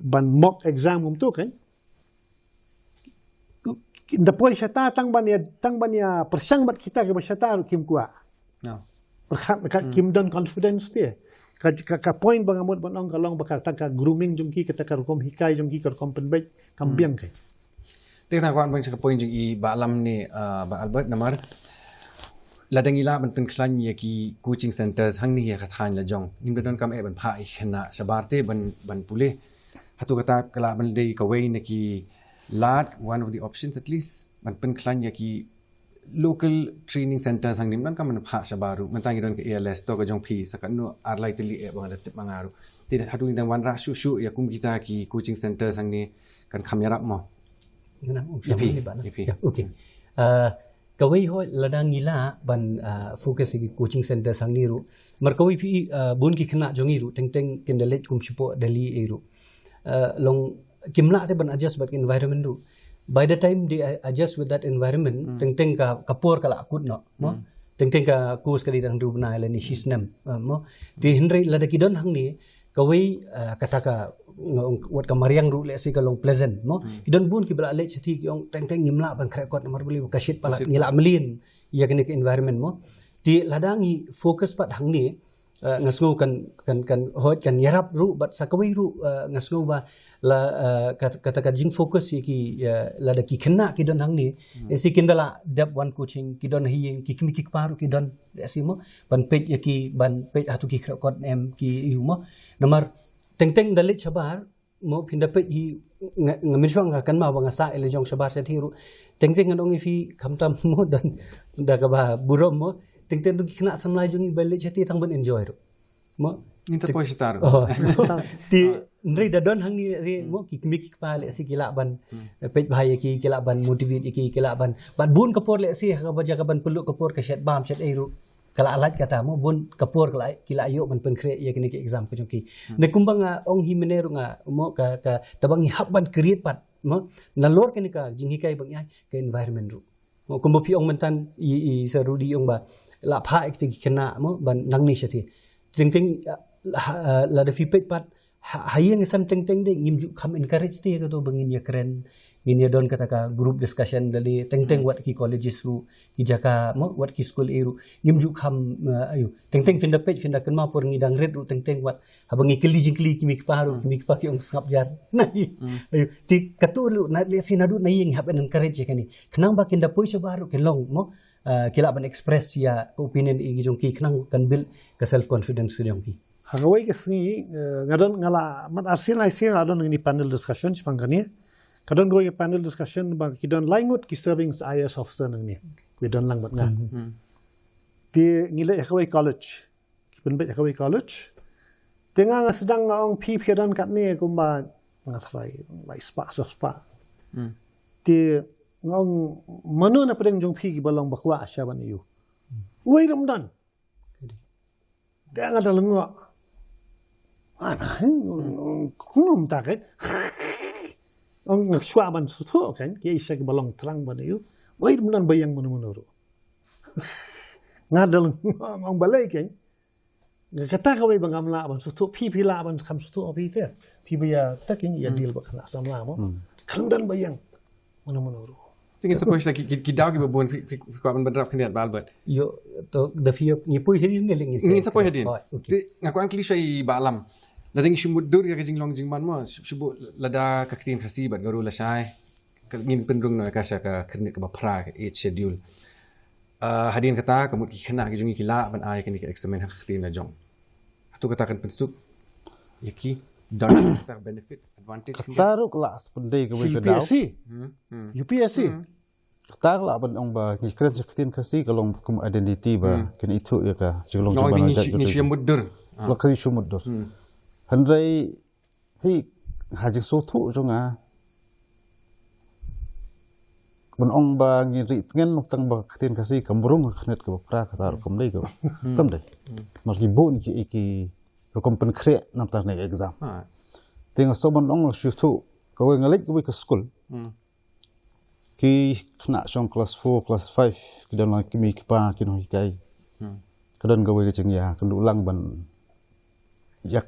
ban mock exam kumtu kan. Da poi shata tang ban ïa, tang ban ïa pyrshang bad kita ki ba shata ruh kim kwah. Pyrkhat ka kim don confidence te. Ka, ka, ka point ba nga mut ban ong ka long ba kata ka grooming jong ki, kata ka rukom hikai jong ki, ka rukom pynbeit kam biang kai. Te nga kwah ban sha ka point jong i Bah Lam ne, ah, Bah Albert namar lada ngi lah ban pynkhlaiñ ïa ki coaching centers hangne ïa ka thaiñ la jong. Ngim da don kam eh ban phah ïa ki khynnah shabar te ban, ban pule. Hato kata ka lah ban dei kawei na ki lad, one of the options at least ban pynkhlaiñ ïa ki local training centers hangne, ngim don kam ban phah shabar ruh. Mynta ngi don ka A L S to ka jong phi, sa katno ar lai tylli eh ba nga da tip ma nga ruh. Te hato ngi dang wanrah shuh shuh ïa kum kita ki coaching centers hangne kan kham ïarap mo. Ngana, um, ïa phi, ïa phi. Ya, okay. Ah, kawei hoi lada ngi lah ban, ah, focus ïa ki coaching centers hangne ruh. Mar kawei phi, ah, bun ki khynnah jong ngi ruh teng teng kin da leit kum shapoh Delhi ei ruh. Ah, long kim lah te ban adjust bad ka environment ruh. By the time they, uh, adjust with that environment, teng teng ka, ka por ka la kut noh mo. Teng teng ka course ka dei tang hynriew bnai lane shi snem, uh, mo. Te hynrei lada ki don hangne kawei, uh, kata ka, nga ong, wat ka mariang ruh lehse ka long pleasant mo. Ki don bun ki ba la leit shathie ki ong teng teng ngim lah ban khreh kot namar balei ka shit palat, ngi la mlien ïa kane ka environment mo. Te lada ngi focus pat hangne, uh, nga sngew kan, kan, kan hoi kan ïarap ruh bad sa kawei ruh, uh, nga sngew ba la, uh, kat-, kata ka jing focus ïa ki, uh, lada ki khynnah ki don hangne. Lehse kin da la dep wan coaching, ki don ha ïing, ki kmie ki kpa ruh ki don lehse mo, ban peit ïa ki, ban peit hato ki khreh kot em ki ïu mo. Namar teng teng da leit shabar mo, phin da peit hi, nga, nga mynshuwa nga kynmaw ba nga sah ïa la jong shabar shathie ruh. Teng teng ngan ong ïa phi khamtam mo don da kaba burom mo. Teng teng don ki khynnah samla jong ngi ba leit shathie tang ban enjoy ruh. Mo. Ngin ta poi shata ruh. Oh. Te hynrei da don hangne ruh mo, ki kmie ki kpa lehse ki lah ban, eh, peit bha ïa ki, ki lah ban motivate ïa ki, ki lah ban. Bad bun ka por lehse ha kaba jaka ban pynlut ka por ka shet bam shet ei ruh. Ka la lait kata mo, bun ka por ka la, ki la ïoh ban pynkhreh ïa kine ki exam ka jong ki. Ne kumba nga ong hi mynne ruh nga mo ka, ka taba ngi hap ban create pat mo, nalor kane ka jinghikai ba ngi ai, ka environment ruh. Mo kumba phi ong mynta i, i Sir Rudy ong ba la phah ïa kita ki khynnah mo ban nangne shathie. Teng teng, ah, ha, ah, lada phi peit pat ha, ha ïing ha sem teng teng de ngim ju kham encourage te kato ba ngin ïa kren, ngin ïa don kata ka group discussion da lei teng teng wat ki colleges ruh, ki jaka mo, wat ki skul ei ruh. Ngim ju kham, eh, ayu. Teng teng phin da peit, phin da kynmaw por ngi dang rit ruh teng teng wat. Haba ngi kylli jingkylli ki mei ki pa ruh, ki mei ki pa ki ong sngap jar. Na i. Ayu. Te kato ruh na lehse naduh na ïing ngi hap encourage ïa kane. Khnang ba kin da poi shabar ruh kin long mo. Eh, ki lah ban express ïa ka opinion i jong ki khnang kan build ka self confidence jong ki. Ha kawei ka sngi, eh, nga don nga la mat arsien lai sien nga don ngi panel discussion shaphang kane. Ka don kawei ka panel discussion ba ki don lai ngut ki serving I A S officer nangne. Ki don lang bad nga. Te ngi leit ha kawei college. Ki pynbeit ha kawei college. Te nga nga sdang nga ong phi phi don katne kumba nga tharai lai spah saw spah. Te nga ong mano na pdeng jong phi kiba long ba kwah sha ban ïa u. Wei ruh ym don. Te nga da lyngngoh. Ana, kumno mynta kai? Ong nga shuwa ban sngewthuh kan, ki ïa sha kiba long thrang ban ïa u. Wei ruh ym don ba ïeng mano mano ruh. Nga da lyngngoh, ong balei kan. Kata kawei ba ngam lah ban sngewthuh, phi phi lah ban kham sngewthuh phi te. Phi ba ïa taking ïa deal ba khynnah samla mo. Khlem don ba ïeng. Mano mano ruh. Te ngi suppose ki, ki, ki daw kiba bun phi, phi, phi kwah ban bynrap khyndiat Bah Albert. Ïoh, to da phi ïoh ngi poi hadien ne leh ngin. Ngi suppose hadien. Oh, okay. Te nga kwah kylli shuwa i Bah Alam. Lada ngi shu mutdur ïa ka jinglong jingman mo, shu, shu lada ka ktien Khasi bad Garo lashai. Ka ngin pynrung noh ïa ka sha ka khyrnit kaba phra, ka eighth schedule. Ah, hadien kata ka mut ki khynnah ki jong ngi ki lah ban ai kane ka exam ha ka ktien la jong. Hato kata kan pynsuk ïa ki, don kata benefit, advantage? Kata ruh ka lah spendai kawei ka daw. U P S C. Hmm, hmm. U P S C. Hmm. Kata ka lah ban ong ba ngi kren sha ka ktien Khasi ka long kum identity ba kin ithuh ïa ka jinglong jingman. Ngi shu mutdur. La ka shu mutdur. Hmm. Hynrei phi ha jingsngewthuh jong nga ban ong ba ngi ri tngen tang ba ka ktien Khasi kam rung ha ka khyrnit kaba phra kata ruh kam dei ka. Kam dei. Mar ki bun ki, ki rukom pynkhreh namar kane ka exam. Te nga sngewbha ban ong shu thuh kawei nga leit kawei ka skul. Hmm. Ki khynnah shong class four, class five, ki don la ki mei ki pa ki nonghikai. Hmm. Ka don kawei ka jingïakynduh lang ban ïa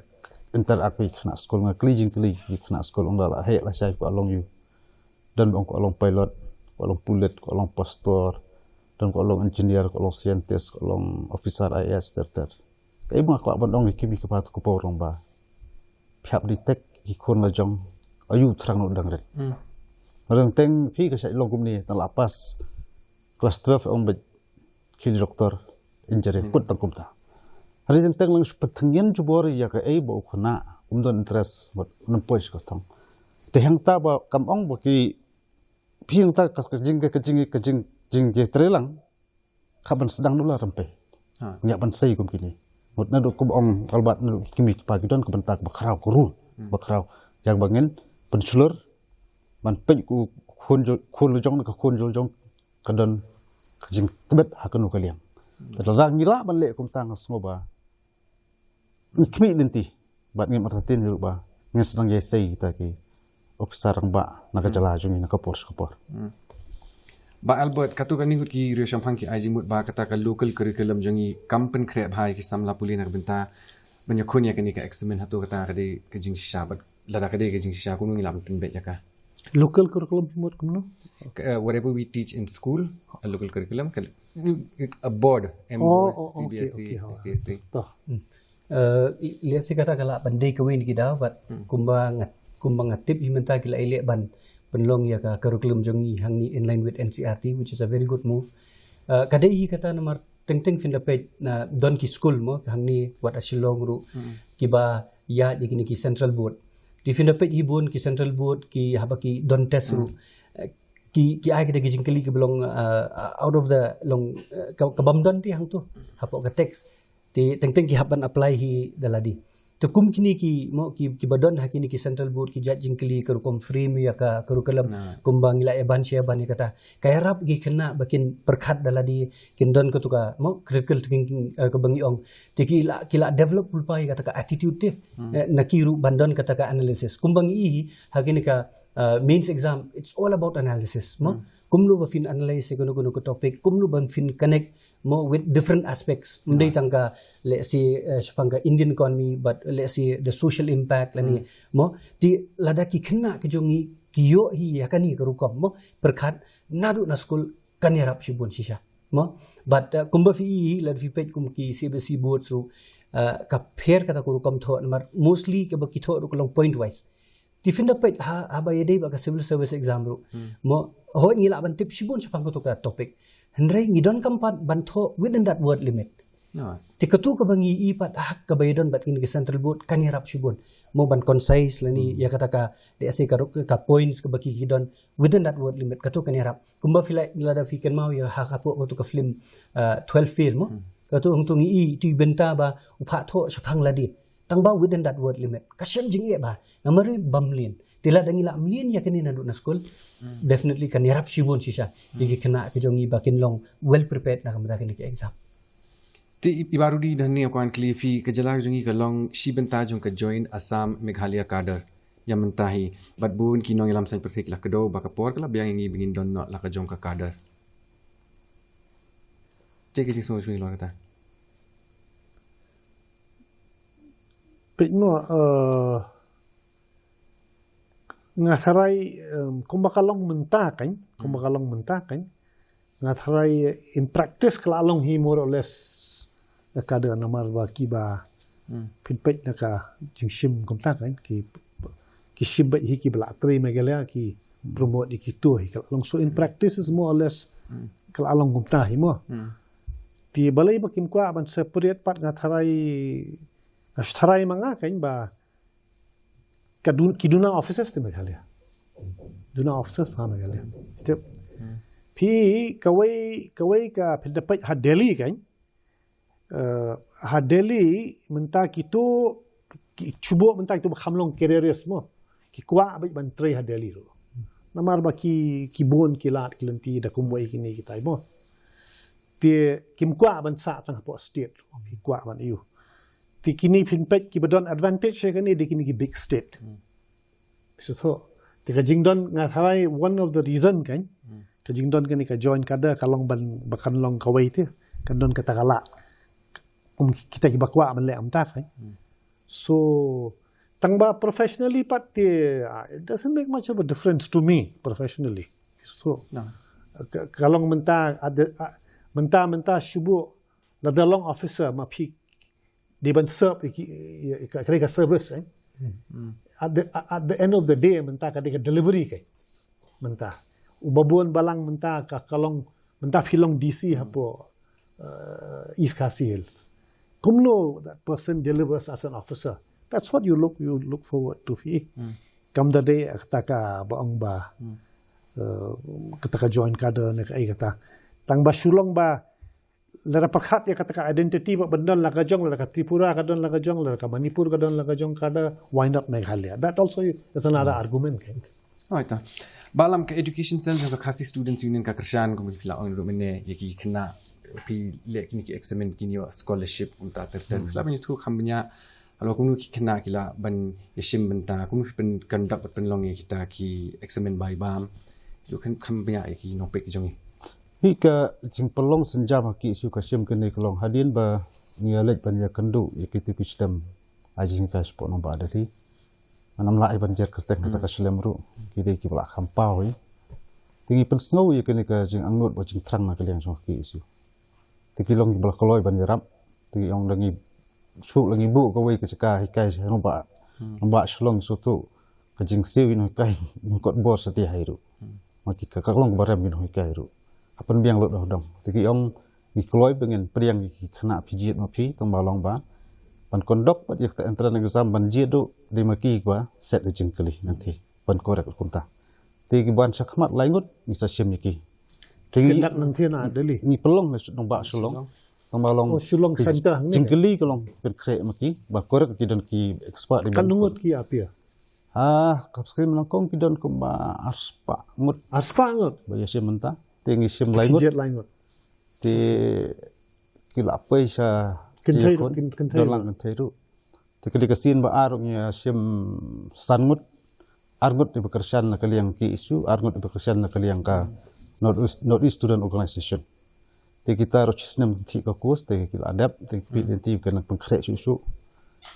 interact bad ki khynnah skul, nga kylli jingkylli ki khynnah skul, ong la lah heh lashai, kwah long ïa u. Don ba ong kwah long pilot, kwah long pulit, kwah long pastor, don kwah long engineer, kwah long scientist, kwah long officer I A S ter ter. Kaei ba nga kwah ban ong ïa ki mei ki pa to ka por ong ba phi hap detect ki khun la jong, aïu thrang noh dang rit. Hmm. Reng teng phi ka shait long kumne, tang la pass class twelve ong beit ki doctor, engineer, kut tang kumta. Reng teng lang shu pynthyngian jubor ïa kaei ba u khynnah um don interest, bad nang poi sha ka thong. Te hangta ba kam ong ba ki, phi hangta ka, ka jing, ka jing, ka jing, jingtrei lang. Ka ban sdang dula rympei. Ha. Ngi ïa ban sei kum kine. Mut naduh kum ong Albert naduh ki mei ki pa ki don ka bynta ba khraw ka rule. Hmm. Ba khraw. Ïa ba ngin pynshlur ban peit u khun jong, khun la jong, ka khun jong jong ka don ka jingtbit ha kano ka liang. Hmm. Te lada ngi lah ban leh kumta nga sngew ba ngi khmih lynti bad ngim artatien ruh ba ngin sdang ïa sei kita ki officer rangbah na ka jylla jong ngi na ka por sha ka por. Hmm. Bah Albert, katto katne ngut ki riewshemphang ki ai jingmut ba kata ka local curriculum jong ngi kam pynkhreh bha ïa ki samla pule na ka bynta ban ïakhun ïa kane ka exam, hato kata ka dei ka jingshisha, bad lada ka dei ka jingshisha kumno ngi lah ban pynbeit ïa ka? Local curriculum phi mut kumno? Ka, eh, whatever we teach in school, a local curriculum, ka, a board, M O S, oh, oh, C B S E, okay, okay, oh, S C S E. To. Hmm. Eh, let's say kata ka lah ban dei kawei na ki daw, bad kumba nga, kumba nga tip hi mynta ki la ïaleh ban pynlong ïa ka curriculum jong ngi hangne in line with N C E R T, which is a very good move. Eh, ka dei hi kata namar teng teng phin da peit na don ki skul mo, hangne wat ha Shillong ruh, kiba ïaid ïa kine ki central board. Te phin da peit hi bun ki central board ki haba ki don test ruh. Eh, ki, ki ai kita ki jingkylli kiba long, eh, out of the long, eh, ka, ka bym don te hangto hapoh ka text. Te teng teng ki hap ban apply hi da lade. Te kum kine ki mo ki, kiba don ha kine ki central board ki jait jingkylli ka rukom frame ïa ka curriculum. Kumba ngi la ïa ban sha ïa ban ïa kata. Ka ïarap ki khynnah ba kin pyrkhat da lade, kin don kato ka mo critical thinking, eh, kaba ngi ong. Te ki la, ki la develop lypa ïa kata ka attitude te. Eh, na ki ruh ban don kata ka analysis. Kumba ngi i hi ha kine ka, eh, mains exam, it's all about analysis mo. Kumno ba phin analyse ïa kano kano ka topic, kumno ba phin connect mo with different aspects. Ym dei tang ka, let's say, eh, shaphang ka Indian economy, but let's say the social impact lane mo. Te lada ki khynnah ki jong ngi ki ïoh hi ïa kane ka rukom mo pyrkhat naduh na skul kan ïarap shibun shisha mo. But, eh, kumba phi i hi lada phi peit kum ki C B S E boards ruh, eh, ka pher kata ka rukom thoh namar mostly kaba ki thoh ruh ka long point wise. Te phin da peit ha, haba ïadei bad ka civil service exam ruh. Mo, hooid ngi lah ban tip shibun shaphang kato ka topic. Hynrei ngi donkam pat ban thoh within that word limit. Te kato kaba ngi i pat ha kaba ïadon bad kine ki central board kan ïarap shibun. Mo ban concise lane ïa kata ka, let's say ka, ka points kaba ki, ki don within that word limit. Kato kan ïarap. Kumba phi la, lada phi kynmaw ïa ha, hapoh kato ka film, uh, twelve Fail mo. Kato hangto ngi i, te i bynta ba u phah thoh shaphang lade. Tang ba within that word limit. Ka shem jingeh ba. Namar bym mlien. Te lada ngi lah mlien ïa kane naduh na skul. Definitely kan ïarap shibun shisha ïa ki khynnah ki jong ngi ba kin long well prepared na ka bynta kane ka exam. Te i, i Bah Rudy, da hangne nga kwah kylli phi, ka jylla jong ngi ka long shi bynta jong ka Joint Assam Meghalaya Cadre ïa mynta hi. Bad bun ki nongïalam saiñ pyrthei ki la kdew ba ka por ka la biang ïa ngi ba ngin don noh la ka jong ka cadre. Te ka jingsngew jong ngi halor kata. Peit mo, eh, nga tharai, em, kumba ka long mynta kan, kumba ka long mynta kan, nga tharai in practice ka la long hi more or less ka da, namar ba kiba pynpeit na ka jingshim kumta kan, ki, ki shim beit hi kiba la trei meghalaya, ki promote ïa kito hi ka la long. So in practice is more or less ka la long kumta hi mo. Te balei ba kim kwah ban separate pat, nga tharai, nga tharai ma nga kan ba ka dun, ki duna offices te Meghalaya. Duna offices ha Meghalaya. Step. Phi kawei, kawei ka phi da peit ha Delhi kan. Eh, ha Delhi mynta kito, ki shu buh mynta kito ba kham long careerist mo. Ki kwah beit ban trei ha Delhi ruh. Namar ba ki, ki bun ki lad ki lynti da kumwei kine kitai mo. Te kim kwah ban sah tang hapoh state ruh. Ki kwah ban ïoh. Te kine phin peit kiba don advantage ïa kane dei kine ki big state. Shu thoh. Te ka jingdon, nga tharai one of the reason kan. Ka jingdon kane ka joint cadre ka long ban, ba kan long kawei te. Kan don kata ka lad. Kum kita kiba kwah ban leh kumta kan. So tang ba professionally pat te, ah, it doesn't make much of a difference to me professionally. So ka, ka long mynta, ada, ah, mynta, mynta shu buh lada long officer ma phi dei ban serve ïa ki, ïa ka, ka, ka service, eh. At the, at the end of the day mynta ka dei ka delivery kan. Mynta uba bun balang mynta ka, ka long, mynta phi long D C hapoh, uh, East Khasi Hills. Kumno that person delivers as an officer. That's what you look, you look forward to phi. Kam da dei kata kaba ong ba, uh, kata ka joint cadre ne kaei kata. Tang ba shu long ba lada pyrkhat ïa kata ka identity ba ban don la ka jong, lada ka Tripura ka don la ka jong, lada ka Manipur ka don la ka jong, ka da, why not Meghalaya? That also is another argument kan. Hooid. Ba lam ka Education Cell jong ka Khasi Students Union ka kyrshan, kum ki la ong ruh mynne, ïa ki khynnah phi leh kine ki exam, kine ïoh scholarship kumta ter ter. Phi lah ban ïathuh kham bniah halor kumno ki khynnah ki lah ban ïashim bynta, kumno phi pyn conduct bad pynlong ïa kita ki exam bai bam. Ïoh kham, kham bniah ïa ki nongpeit ki jong ngi. Hi ka jingpynlong sienjam ha ki issue ka shim kane ka long hadien ba ngi ïa leit ban ïakynduh ïa kito ki shlem ai jinghikai shapoh nongbah Delhi. Ngan ym lah ai ban jer kyrteng kata ka shlem ruh, ki dei kiba la kham paw hi. Te ngi pynsngew ïa kane ka jingangnud bad jingthrang na ka liang jong ki issue. Te ki long kiba la kloi ban ïarap. Te ki ong da ngi shu la ngi buh kawei ka jaka hikai sha nongbah, nongbah Shillong shuh tu. Ka jingsiew ïa ngi ka, ngi kot bor sa te hai ruh. Ma ki ka, ka long ba rem ïa ngi ka ruh. Ha pynbiang lut dong dong. Te ki ong ngi kloi ba ngin pdiang ïa ki khynnah phi jied ma phi tang ba long ba ban conduct bad ïa ka entrance exam ban jied ruh dei ma ki ba set ïa jingkylli nangtei ban correct kumta. Te ki ban shakhmat lai ngut ngi sa shim ïa ki. Te ngi, ngi pynlong na nongbah Shillong. Tang ba long jingkylli ka long pynkhreh ma ki ba correct ki don ki expert. Katno ngut ki appear? Ah, ka screen nyngkong ki don kumba arspah ngut. Arspah ngut. Ba ïa shim mynta. Te ngi shim lai ngut. Te ki la poi sha kynthei ruh, kynthei ruh. Te ka dei ka sien ba ar ngi ïa shim san ngut. Ar ngut iba kyrshan na ka liang ki issue, ar ngut iba kyrshan na ka liang ka North East, North East Student Organization. Te kita ruh shisnem thik ka course, te ki la dep, te ki phi dei ki nang pynkhreh shuh shuh.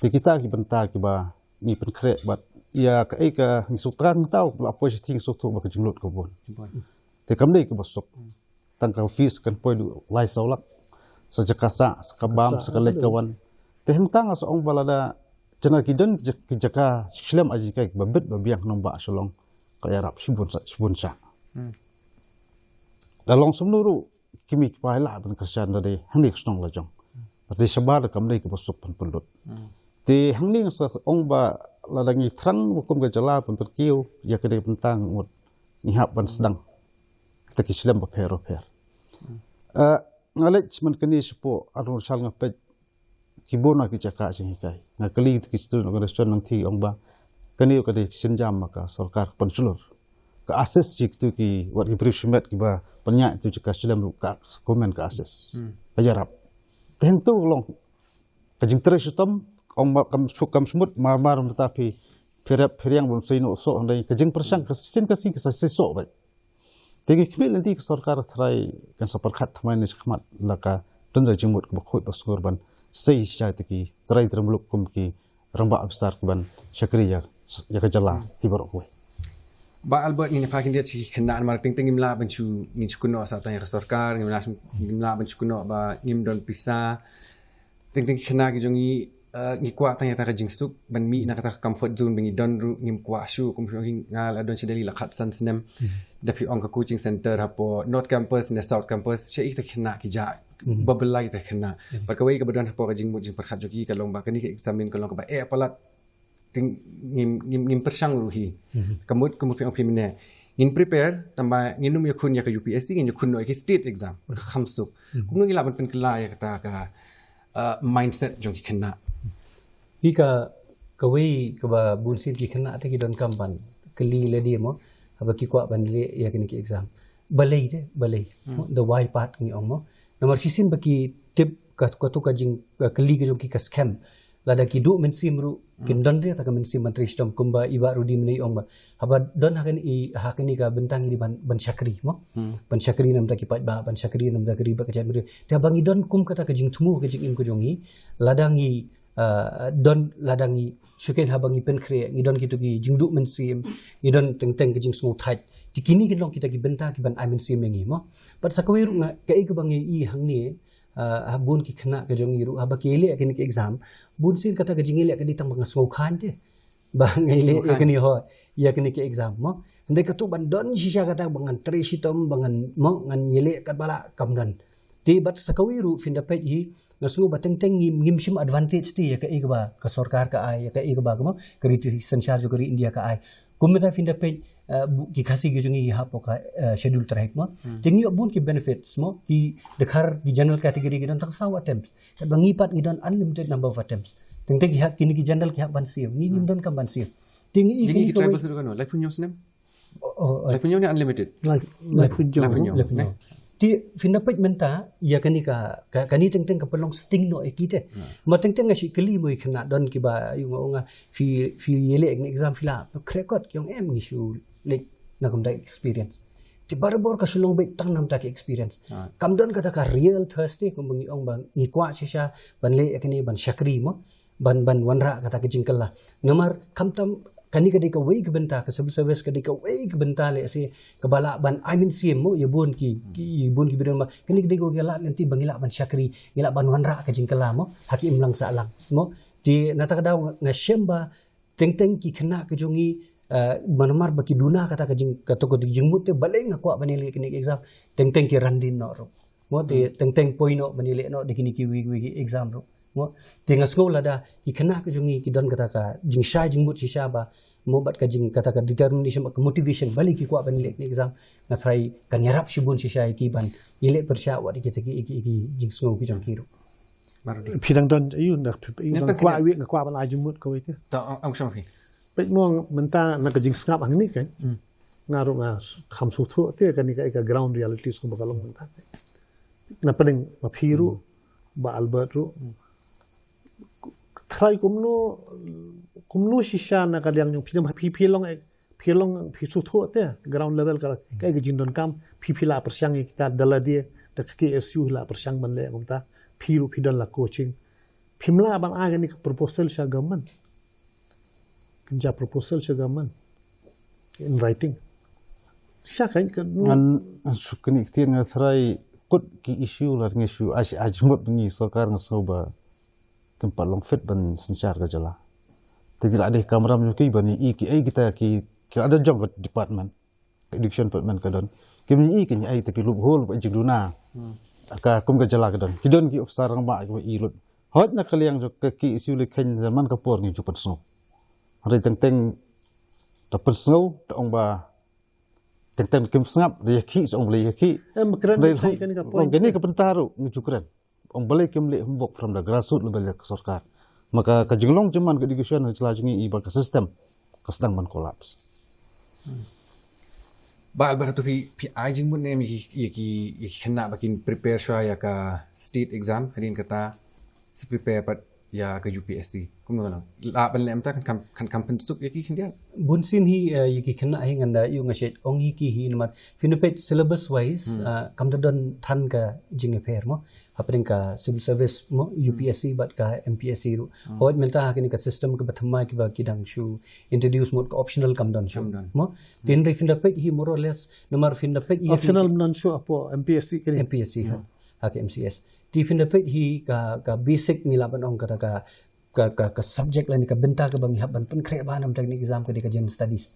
Te kita ki bynta kiba ngi pynkhreh bad ïa kaei ka ngi shu thrang tau, la poi sha thing shu tu ba ka jinglut ka bun. Te kam dei kaba suk. Tang ka fees kan poi du lai saw lak. Sa jaka sah, sa ka bam, sa ka leit ka wan. Te hangta nga sa ong ba lada jana ki don ki jaka shlem ai jinghikai ba bit ba biang nongbah Shillong ka ïarap shibun sa, shibun sa. Ka long sumnu ruh ki mei ki pa la ban kyrshan da dei hangne ka shnong la jong. Ba dei shabar da kam dei kaba suk ban pynlut. Te hangne nga sa ong ba lada ngi thrang ba kum ka jylla ban pynkiew ïa ka dei bynta ngut ngi hap ban sdang. Kita ki shlem bapher bapher. Eh, nga leit man kane shapoh Arunachal nga peit ki bun na ki jaka jinghikai. Nga kylli kita ki student organization nangtei ong ba kane ka dei sienjam ma ka sorkar pynshlur. Ka assist shi kitu ki wat ki briew shimet kiba pynïaid tu jaka shlem ruh ka kumne ka assist. Ka ïarap. Te hangtu long ka jingtrei shitom ong ba kam shmut mar mar mynta phi phi rep phi riang bun sei noh soh hynrei ka jingpyrshang ka sien ka sien ka sa sei soh beit. Te ngi khmih lynti ka sorkar trai kan sa pyrkhat thymmai ne shakhmat la ka don da jingmut kaba khuid ba sngur ban sei shai te ki trai trai muluk kum ki rangbah officer ki ban shakri ïa, ïa ka jylla hi baroh kawei. Bah Albert, ngin ïa phah khyndiat shi khynnah namar teng teng ngim lah ban shu, ngin shu kynnoh sa tang ïa ka sorkar, ngim lah, ngim lah ban shu kynnoh ba ngim don pisa. Teng teng ki khynnah ki jong ngi, eh, ngi kwah tang ïa kata ka jingsuk ban mih na kata ka comfort zone ba ngi don ruh, ngim kwah shuh, kum shuh ngi, nga la don sha Delhi la khatsan snem. Da phi ong ka coaching center hapoh North Campus ne South Campus, sha ita khynnah ki jah, ba bylla ita khynnah. Bad kawei kaba don hapoh ka jingmut jingpyrkhat jong ki ka long ba kane ka exam ka long kaba eh palat. Te ngim, ngim, ngim pyrshang ruh hi. Ka mut, ka mut phi ong phi mynne, ngin prepare, tangba ngin ym ïakhun ïa ka U P S C, ngin ïakhun noh ïa ki state exam, ka kham suk. Kumno ngi lah ban pynkylla ïa kata ka, uh, mindset jong ki khynnah. Hi ka, kawei kaba bun sien ki khynnah te ki donkam ban kylli lade mo, haba ki kwah ban leh ïa kine ki exam. Balei te, balei. Mo, the why part ngi ong mo. Namar shisien ba ki tip ka, kato ka jing, ka kylli ka jong ki ka skhem. Lada ki duh mynsiem ruh, kin don ruh kata ka mynsiem ban trei shitom, kumba i Bah Rudi mynne i ong ba, haba don ha kane i, ha kane ka bynta ngi dei ban, ban shakri mo. Ban shakri na ka bynta ki paidbah, ban shakri na ka bynta ka ri bad ka jaitbynriew. Te haba ngi don kum kata ka jingthmu ka jingim ka jong ngi, lada ngi, ah, don, lada ngi, shuh kein haba ngi pynkhreh, ngi don kito ki jingduh mynsiem, ngi don teng teng ka jingsngewthait. Te kine kin long kita ki bynta ki ban ai mynsiem ïa ngi mo. Bad sa kawei ruh nga, kaei kaba ngi ïohi hangne, ah, ha bun ki khynnah ka jong ngi ruh, haba ki ïaleh kine ki exam, bun sien kata ka jingïaleh ka dei tang ba nga sngew khlaiñ te. Ba nga ïaleh ïa kine, hooid, ïa kine ki exam mo. Hynrei kato ban don shisha kata ba ngan trei shitom, ba ngan mo, ngan ïaleh katba lah, kam don. Te bad sa kawei ruh phin da peit hi, nga sngew ba teng teng ngim, ngim shim advantage te ïa kaei kaba ka sorkar ka ai, ïa kaei kaba ka mo, ka riti synshar jong ka ri India ka ai. Kumta phin da peit, eh, bu-, ki Khasi ki jong ngi hapoh ka, eh, Scheduled Tribe mo. Te ngi ïoh bun ki benefits mo, ki dkhar ki general category ki don tang saw attempts. Katba ngi pat ngi don unlimited number of attempts. Teng teng ki ha, kine ki general ki hap ban siew. Ngi ngim donkam ban siew. Te ngi, ngi, ngi tribal siew kano? Laiphew hynñiew snem? Oh, oh, oh. Laiphew hynñiew ne unlimited? Laiphew hynñiew. Laiphew hynñiew. Te phin da peit mynta ïa kane ka, ka, kane teng teng ka pynlong sting noh ïa ki te. Ma teng teng nga shu kylli mo ïa khynnah don kiba ïa nga ong nga phi, phi ïaleh exam phi la crack kot, ki ong em ngi shu leh na ka bynta experience. Te barabor ka shu long beit tang na ka bynta ka experience. Kam don kata ka real thirst te kumba ngi ong ba ngi kwah shisha ban leh ïa kane ban shakri mo. Ban, ban wanrah kata ka jingkylla. Namar khamtam kane ka dei kawei ka bynta, ka civil service ka dei kawei ka bynta lehse kaba lah ban ai mynsiem mo ïa bun ki, ki, ïa bun ki briew ba kane ka dei kawei ka lad lynti ba ngi lah ban shakri, ngi lah ban wanrah ka jingkylla mo ha ki imlang sahlang mo. Te na kata ka daw nga, nga shem ba teng teng ki khynnah ka jong ngi, eh, namar ba ki duna kata ka jing, kato ka jingmut te balei nga kwah ban ïaleh kine ki exam, teng teng ki randin noh ruh. Mo te teng teng poi noh ban ïaleh noh da kine kiwei kiwei ki exam ruh. Mo, te nga sngew lada ki khynnah ka jong ngi ki don kata ka jingshai jingmut shisha ba, mo bad ka jing kata ka determination bad ka motivation balei ki kwah ban ïaleh kine ki exam, nga tharai kan ïarap shibun shisha ïa ki ban ïaleh pyrshah wat ïa kita ki, ki, ki jingsngew ki jong ki ruh. Phi dang don aïu, nga kwah wei, nga kwah ban ai jingmut kawei te. Ta, am, am, shong phi. Peit mo mynta na ka jingsngap hangne kan. Nga ruh nga s-, kham sngewthuh te kane ka, ka ground realities kumba ka long mynta. Na pdeng ma phi ruh, Bah Albert ruh. Tharai kumno, kumno shisha na ka liang jong phi, phi, phi long, phi long, phi sngewthuh te ground level ka, ka, ka jingdonkam, phi, phi la pyrshang ïa ka da lade, da ka K S U la pyrshang ban leh kumta. Phi ruh phi don la coaching. Phim lah ban ai kane ka proposal sha government. Kynja proposal sha government in writing. Sha kan ka ngan sukni ktien nga tharai kut ki issue la ngi shu ai, ai jingmut ngi sorkar nga sngew ba kim pat long fit ban synshar ka jylla. Te ki la dei kamram ki ban i ki ei kita ki, ki la da jong ka department. Ka education department ka don. Kim i ki ei te ki loophole ba jingduna. Ka kum ka jylla ka don. Ki don ki officer rangbah ki ba i lut. Hot na ka liang jong ka ki issue le khein zaman ka por ngi ju pynsngew. Hynrei teng teng da pynsngew da ong ba teng teng kim sngap da ïa ki ong le ïa ki. Em kren. Hynrei long kane ka bynta ruh ngi ju kren. Ong balei kim leh homework from the grassroots level ïa ka sorkar. Ma ka, ka jinglong jingman ka education ka jylla jong ngi i ba ka system ka sdang ban collapse. Bah Albert, hato phi, phi ai jingmut ne em ïa ki, ïa ki, ïa ki khynnah ba kin prepare shuwa ïa ka state exam, hadien kata sa prepare pat ïa ka U P S C. Kumno ka long? La ban leh mynta kan kam, kan kam pynsuk ïa ki khyndiat. Bun sien hi, eh, ïa ki khynnah hi ngan da ïoh nga shet ong ïa ki hi namar phin da peit syllabus wise, ah, kam da don than ka jingïapher mo. Hapdeng ka civil service mo, U P S C bad ka M P S C ruh. Hooid mynta ha kane ka system kaba thymmai kiba ki dang shu introduce mut ka optional kam don shuh. Kam don. Mo, te hynrei phin da peit hi more or less, namar phin da peit hi Optional ym don shuh hapoh M P S C kane. M P S C ha, ha ka M C S. Te phin da peit hi ka, ka basic ngi lah ban ong kata ka, ka, ka, ka subject lane ka bynta kaba ngi hap ban pynkhreh bha namar kane ka exam ka dei ka general studies.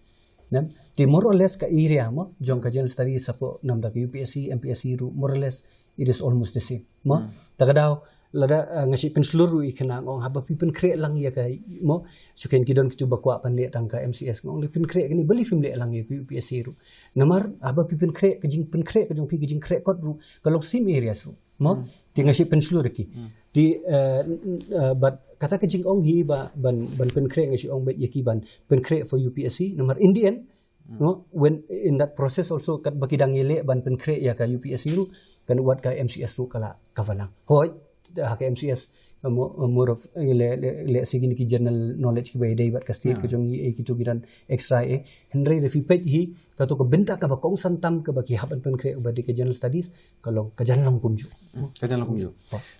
Te more or less ka area mo jong ka general studies hapoh namar ka U P S C, M P S C ruh more or less it is almost the same. Mo, ta ka daw lada, eh, nga shu pynshlur ruh ïa kane nga ong haba phi pynkhreh lang ïa ka mo, shu khein ki don kitu ba kwah ban leh tang ka M C S nga ong leh pynkhreh kane, balei phim leh lang ïa ka U P S C ruh. Namar haba phi pynkhreh, ka jingpynkhreh ka jong phi, ka jingkhreh kot ruh ka long same areas ruh. Mo, te nga shu pynshlur ïa ki. Te, eh, n-, eh, bad kata ka jingong hi ba ban, ban pynkhreh nga shu ong beit ïa ki ban pynkhreh for U P S C. Namar in the end, no, when in that process also katba ki dang ïaleh ban pynkhreh ïa ka U P S C ruh, kan wat ka M C S ruh ka la cover lang. Hooid, ha ka M C S, eh, mo-, eh, more of, eh, le, le, le si kine ki general knowledge kiba ïadei bad ka state ka jong i, eh, kitu ki don extra, eh. Hynrei da phi peit hi, kato ka bynta kaba kongsan tam kaba ki hap ban pynkhreh kaba dei ka general studies, ka long, ka jan long kumjuh. Ka jan long kumjuh.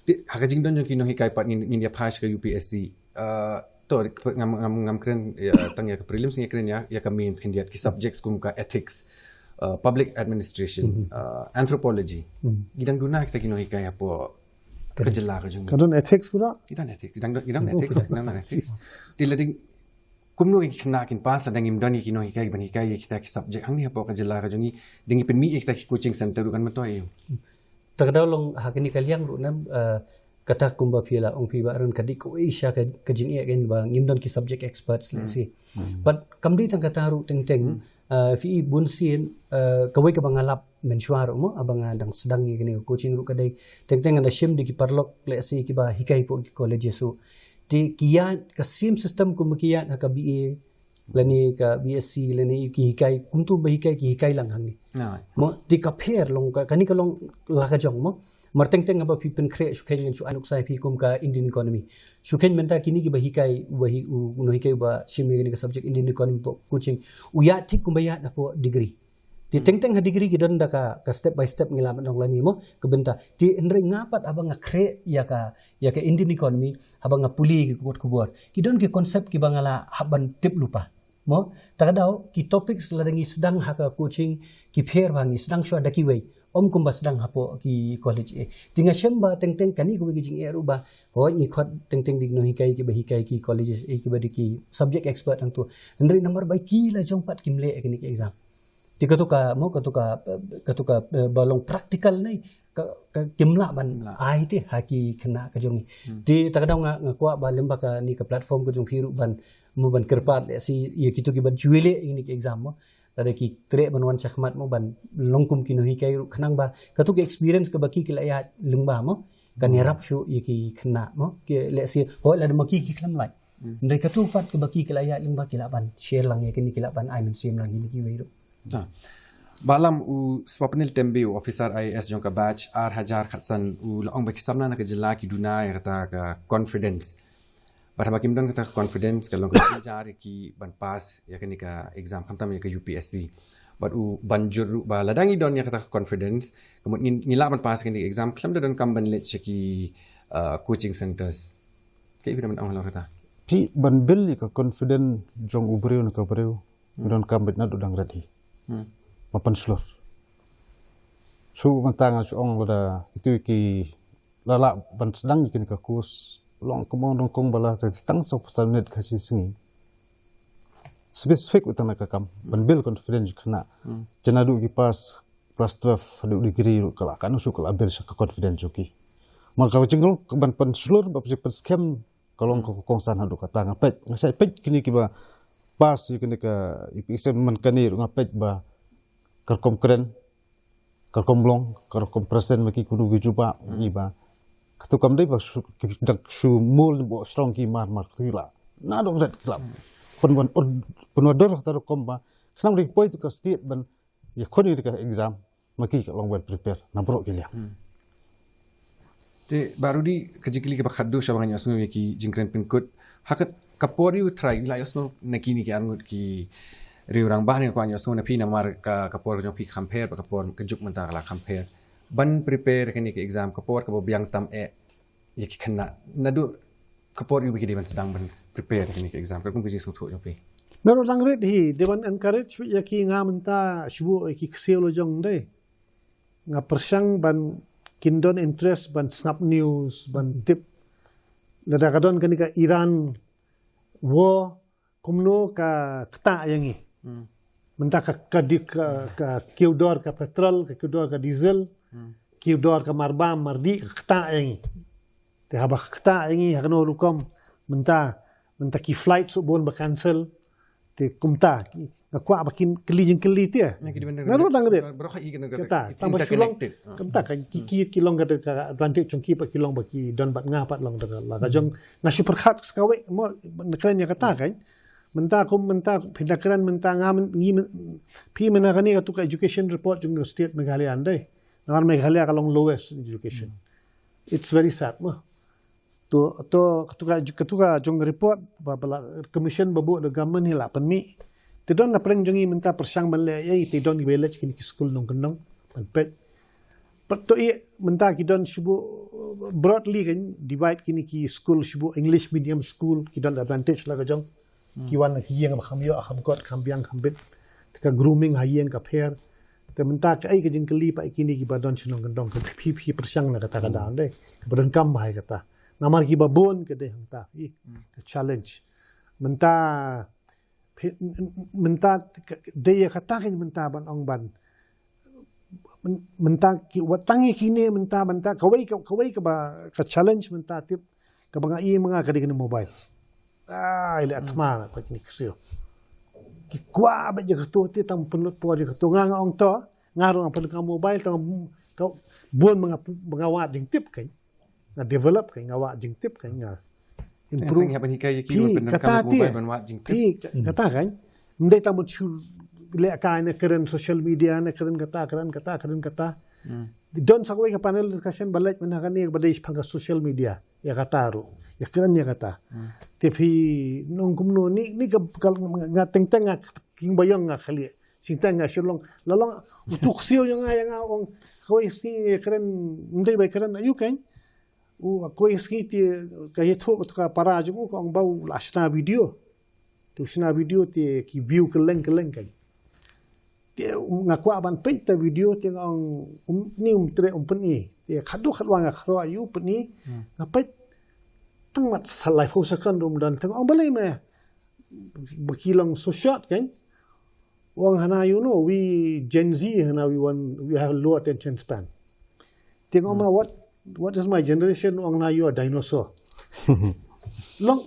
Te ha ka jingdon jong ki nonghikai pat ngin, ngin ïa pass ka U P S C. Ah, to, ngam, ngam, ngam kren ïa, tang ïa ka prelims, ngi kren ïa, ïa ka mains khyndiat, ki subjects kum ka ethics, ah, public administration, ah, anthropology. Ngi dang duna kita ki nonghikai hapoh ka jylla ka jong ngi. Ka don ethics kuda? Ki don ethics, ki dang don, ki dang ethics, ki dang don ethics. Te la ding, kumno ki khynnah kin pass la dang im don ïa ki nonghikai ban hikai ïa kita ki subject hangne hapoh ka jylla ka jong ngi, dang ïa pynmih ïa kita ki coaching center ruh kan myntoi ïa u. Ta ka daw long ha kane ka liang ruh nam, eh, kata kumba phi la ong phi ba ron ka dik kawei sha ka, ka jingeh kan ba ngim don ki subject experts leh si. But kam dei tang kata ruh teng teng, eh, phi i bun sien, eh, kawei kaba nga lap mynshuwa ruh mo, haba nga dang sdang ïa kane ka coaching ruh ka dei teng teng nga da shim da ki paralok leh si kiba hikai hapoh ki colleges ruh. Te ki ïaid ka same system kumba ki ïaid ha ka B A lane ka B S C lane ki hikai, kumtu ba hikai ki hikai lang hangne. Mo, te ka pher long ka, kane ka long la ka jong mo. Mar teng teng haba phi pynkhreh shu khein ngan shu ai nuksa ïa phi kum ka Indian economy. Shu khein mynta kine kiba hikai, uba hi, u, u nonghikai uba shim ïa kane ka subject Indian economy hapoh coaching. U ïaid thik kumba ïaid hapoh degree. Te teng teng ha degree ki don da ka, ka step by step ngi lah ban ong lane mo, ka bynta. Te hynrei nga pat haba nga khreh ïa ka, ïa ka Indian economy, haba nga pule ki kot khubor. Ki don ki concept kiba nga la hap ban tip lypa. Mo, ta ka daw, ki topics lada ngi sdang ha ka coaching, ki pher ba ngi sdang shuwa da kiwei. Ym kumba sdang hapoh ki college eh. Te nga shem ba teng teng kane kawei ka jingeh ruh ba, hooid ngi khot teng teng da ki nonghikai kiba hikai ki colleges eh kiba dei ki subject expert hangtu. Hynrei namar ba ki la jong pat kim leh kane ka exam. Te kato ka, mo, kato ka, kato ka, eh, ba long practical ne, ka, ka kim lah ban ai te ha ki khynnah ka jong ngi. Te ta ka daw nga, nga kwah ba lyngba kane ka platform ka jong phi ruh ban, mo ban kyrpad leh si ïa kito kiban shu leh ïa kine ki exam mo. Lada ki treh ban wan shakhmat mo ban long kum ki nonghikai ruh khnang ba kato ka experience kaba ki ki la ïaid lyngba mo kan ïarap shuh ïa ki khynnah mo. Ki leh si hooid lada ma ki ki khlem lait. Hynrei kato pat kaba ki ki la ïaid lyngba ki lah ban share lang ïa kine, ki lah ban ai mynsiem lang ïa kine kiwei ruh. Bah Lam, u Swapnil Tembe, u officer I A S jong ka batch ar hajar khatsan, u la ong ba ki samla na ka jylla ki duna ïa kata ka confidence. Bad haba kim don kata ka confidence ka long ka jynjar ïa ki ban pass ïa kane ka exam khamtam ïa ka U P S C. Bad u ban jur ruh ba lada ngi don ïa kata ka confidence, ka mut ngi, ngi lah ban pass ïa kane ka exam khlem da donkam ban leit sha ki, uh, coaching centers. Kaei phi da ban ong halor kata? Te ban build ïa ka confidence jong u briew na ka briew. Don kam bit na du dang ready. Ma pynshlur. Shu mynta nga shu ong lada itu ki la lah ban sdang ïa kane ka course long kumno dong kong ba la ka tang saw phew san minit ka shi sngi. Specific uta na ka kam ban build confidence khynnah. Jana du ki pass class twelve haduh degree ruh ka la ka nang shu ka la build sha ka confidence jong ki. Ma ka jinglong ban pynshlur ba pynskhem ka long ka kongsan haduh kata nga peit, nga shait peit kine kiba pass ïa kine ka exam man kane ruh nga peit ba ka rukom kren, ka rukom long, ka rukom present ma ki kunu ki jubab ngi ba. Kato kam dei ba shu, ki dak shu mul ni bo strong ki mar mar kato la. Na dong red club. Pynwan or, pynwan dor kata rukom ba. Khnang dei poi tu ka state ban ïa khon ïa ka exam ma ki ka long well prepare na bro ki liang. Te Bah Rudi, ka jingkylli kaba khatduh sha ba ngan ïohsngew ïa ki jingkren pynkut. Ha ka por ïa u trai la ïohsngew na kine ki arngut ki riew rangbah ne, kwah ïohsngew na phi namar ka por ka jong phi kham pher bad ka por ka juk mynta ka la kham pher. Ban prepare kane ka exam, ka por kaba biang tam eh ïa ki khynnah. Naduh ka por ïa u ba ki dei ban sdang ban prepare kane ka exam, ka kum ka jingsngewthuh jong phi. Naduh dang rit hi dei ban encourage ïa ki, nga mynta shu ïa ki ksiew la jong dei. Nga pyrshang ban kin don interest ban sngap news, ban tip. Lada ka don kane ka Iran war, kumno ka ktah ïa ngi. Mynta ka, ka di ka, ka kiew dor ka petrol, ka kiew dor ka diesel, kiew dor ka marbam mardih, ka ktah ïa ngi. Te haba ka ktah ïa ngi ha kano rukom, mynta, mynta ki flight shu bun ba cancel. Te kumta ki, nga kwah ba kin kylli jingkylli te. Nga ruh dang rit. Kata tang ba shu long, kumta ka ki, ki, ki long ka, ka advantage jong ki, ba ki long ba ki don bad nga pat long da la ka jong. Nga shu pyrkhat sa kawei mo, na kren ïa kata kan. Mynta kum mynta phi da kren mynta nga myn-, ngi myn-, phi mynta kane katu ka education report jong State Meghalaya ndai. Namar Meghalaya ka long lowest education. It's very sad mo. To, to, katu ka, katu ka jong report ba, ba la commission ba buh da government hi la pynmih. Te don na pdeng jong ngi mynta pyrshang ban leh ïa, te don ki ba leh kine ki skul nongkyndong ban peit. Pat to i mynta ki don shu buh, broadly kan divide kine ki skul shu buh English medium school, ki don advantage la ka jong. Ki wan na ki ïing ba kham ïoh, kham kot, kham biang, kham bit. Te ka grooming ha ïing ka pher. Te mynta kaei ka jingkylli pat ïa kine ki ba don shnong kyndong, ka phi, phi pyrshang na kata ka daw dei. Ka ba don kam ba hai kata. Namar ki ba bun ka dei hangta. Ih, ka challenge. Mynta phi, mynta ka, dei ïa kata kan mynta ban ong ban. Myn-, mynta ki, wat tang ïa kine mynta, mynta kawei ka, kawei ka ba, ka challenge mynta tip. Ka ba nga i ma nga ka dei kane mobile. Ai, leh thma na pat kine ksiew. Ki kwah ba ïa kato te tang pynlut por ïa kato, nga nga ong to, nga ruh nga pynlut ka mobile, tang ka bun ma nga, ma nga wad jingtip kan. Nga develop kan, nga wad jingtip kan, nga improve. Nga pynhikai ïa ki, phi, pynlut kata te, mobile ban wad jingtip. Phi, ka-, kata kan. Ndei tang ban shu leh ka na kren social media, na kren kata, kren kata, kren kata. Don sa kawei ka panel discussion ba leh mynta kane ba dei shaphang ka social media. Ïa kata ruh. Ïa kren ïa kata. Te phi nong kumno ni, ni ka, ka, nga teng teng nga king ba ïong nga khlieh. Sing teng nga shu long. La long utu ksiew ïa nga, ïa nga ong kawei sngi ïa kren, ndei ba ïa kren ayu kan. U kawei sngi te ka ïathuh ka para jong u ka ong ba u la shna video. Te u shna video te ki view kylleng kylleng kan. Te nga kwah ban peit ta video te nga ong, um, ni um treh um pyni. Te khadduh khadwar nga khroi ïa u pyni. Nga peit tang mat sa laiphew second um don te nga ong balei me. Ba ki long so short kan. Ong hana, you know, we Gen Z hana, we want, we have low attention span. Te nga ong ma, what, what is my generation? Ong na, you are dinosaur. Long,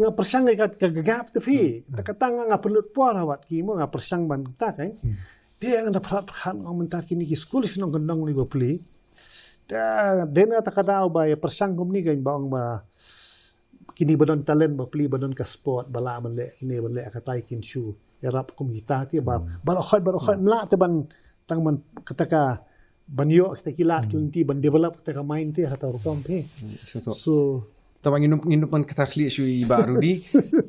nga pyrshang ka, ka, ka gap te phi. Ta kata nga, nga pynlut por ha wat ki mo, nga pyrshang ban ta kan. Te nga da pyrkhat pyrkhat nga ong mynta kine ki skul shnong kyndong ni ba pli. Ta, dei na ta ka daw ba ïa pyrshang kumne kan ba ong ba kine ba don talent ba pli ba don ka sport ba lah ban leh kine ban leh katai kin shu ïarap kum kita te ba, ba la khot, ba la khot mla te ban tang ban kata ka ban ïoh kita ki lad ki lynti ban develop kata ka mind te ha ta rukom phi. So taba ngin, ngin ban kata khlieh shu i Bah Rudi.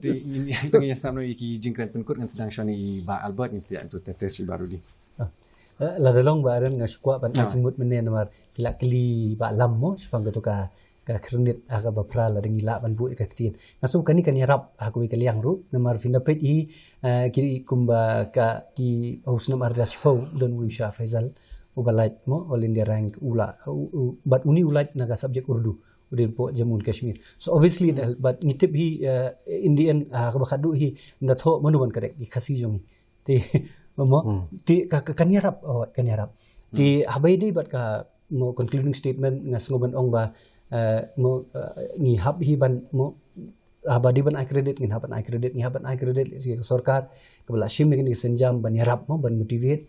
Te ngin, ngin tang ïa snap noh ïa ki jingkren pynkut ngan sdang shwa na i Bah Albert, ngin sa ïa tu test shu i Bah Rudi. Ah. Eh, lada long Bah Aaron nga shu kwah ban ai jingmut mynne namar ki la kylli Bah Lam mo shaphang kato ka, ka khyrnit ha kaba phra lada ngi lah ban buh ïa ka ktien. Nga sngew kane kan ïarap ha kawei ka liang ruh namar phin da peit hi, eh, ki kumba ka ki husnam ardas phew u don uwei u Shah Faisal uba lait mo All India rank u la, u, u, bad uni u lait na ka subject Urdu. U dei po Jammu and Kashmir. So obviously, but ngi tip hi, eh, in the end, ha kaba khadduh hi, nda thoh mano ban ka dei ki Khasi jong ngi. Te mo, te ka, ka, kan ïarap, oh, kan ïarap. Te haba ïadei bad ka mo concluding statement nga sngew ban ong ba, eh, mo, eh, ngi hap hi ban mo, haba dei ban ai credit, ngin hap ban ai credit, ngi hap ban ai credit ïa ka sorkar kaba la shim ïa kane ka sienjam ban ïarap mo, ban motivate.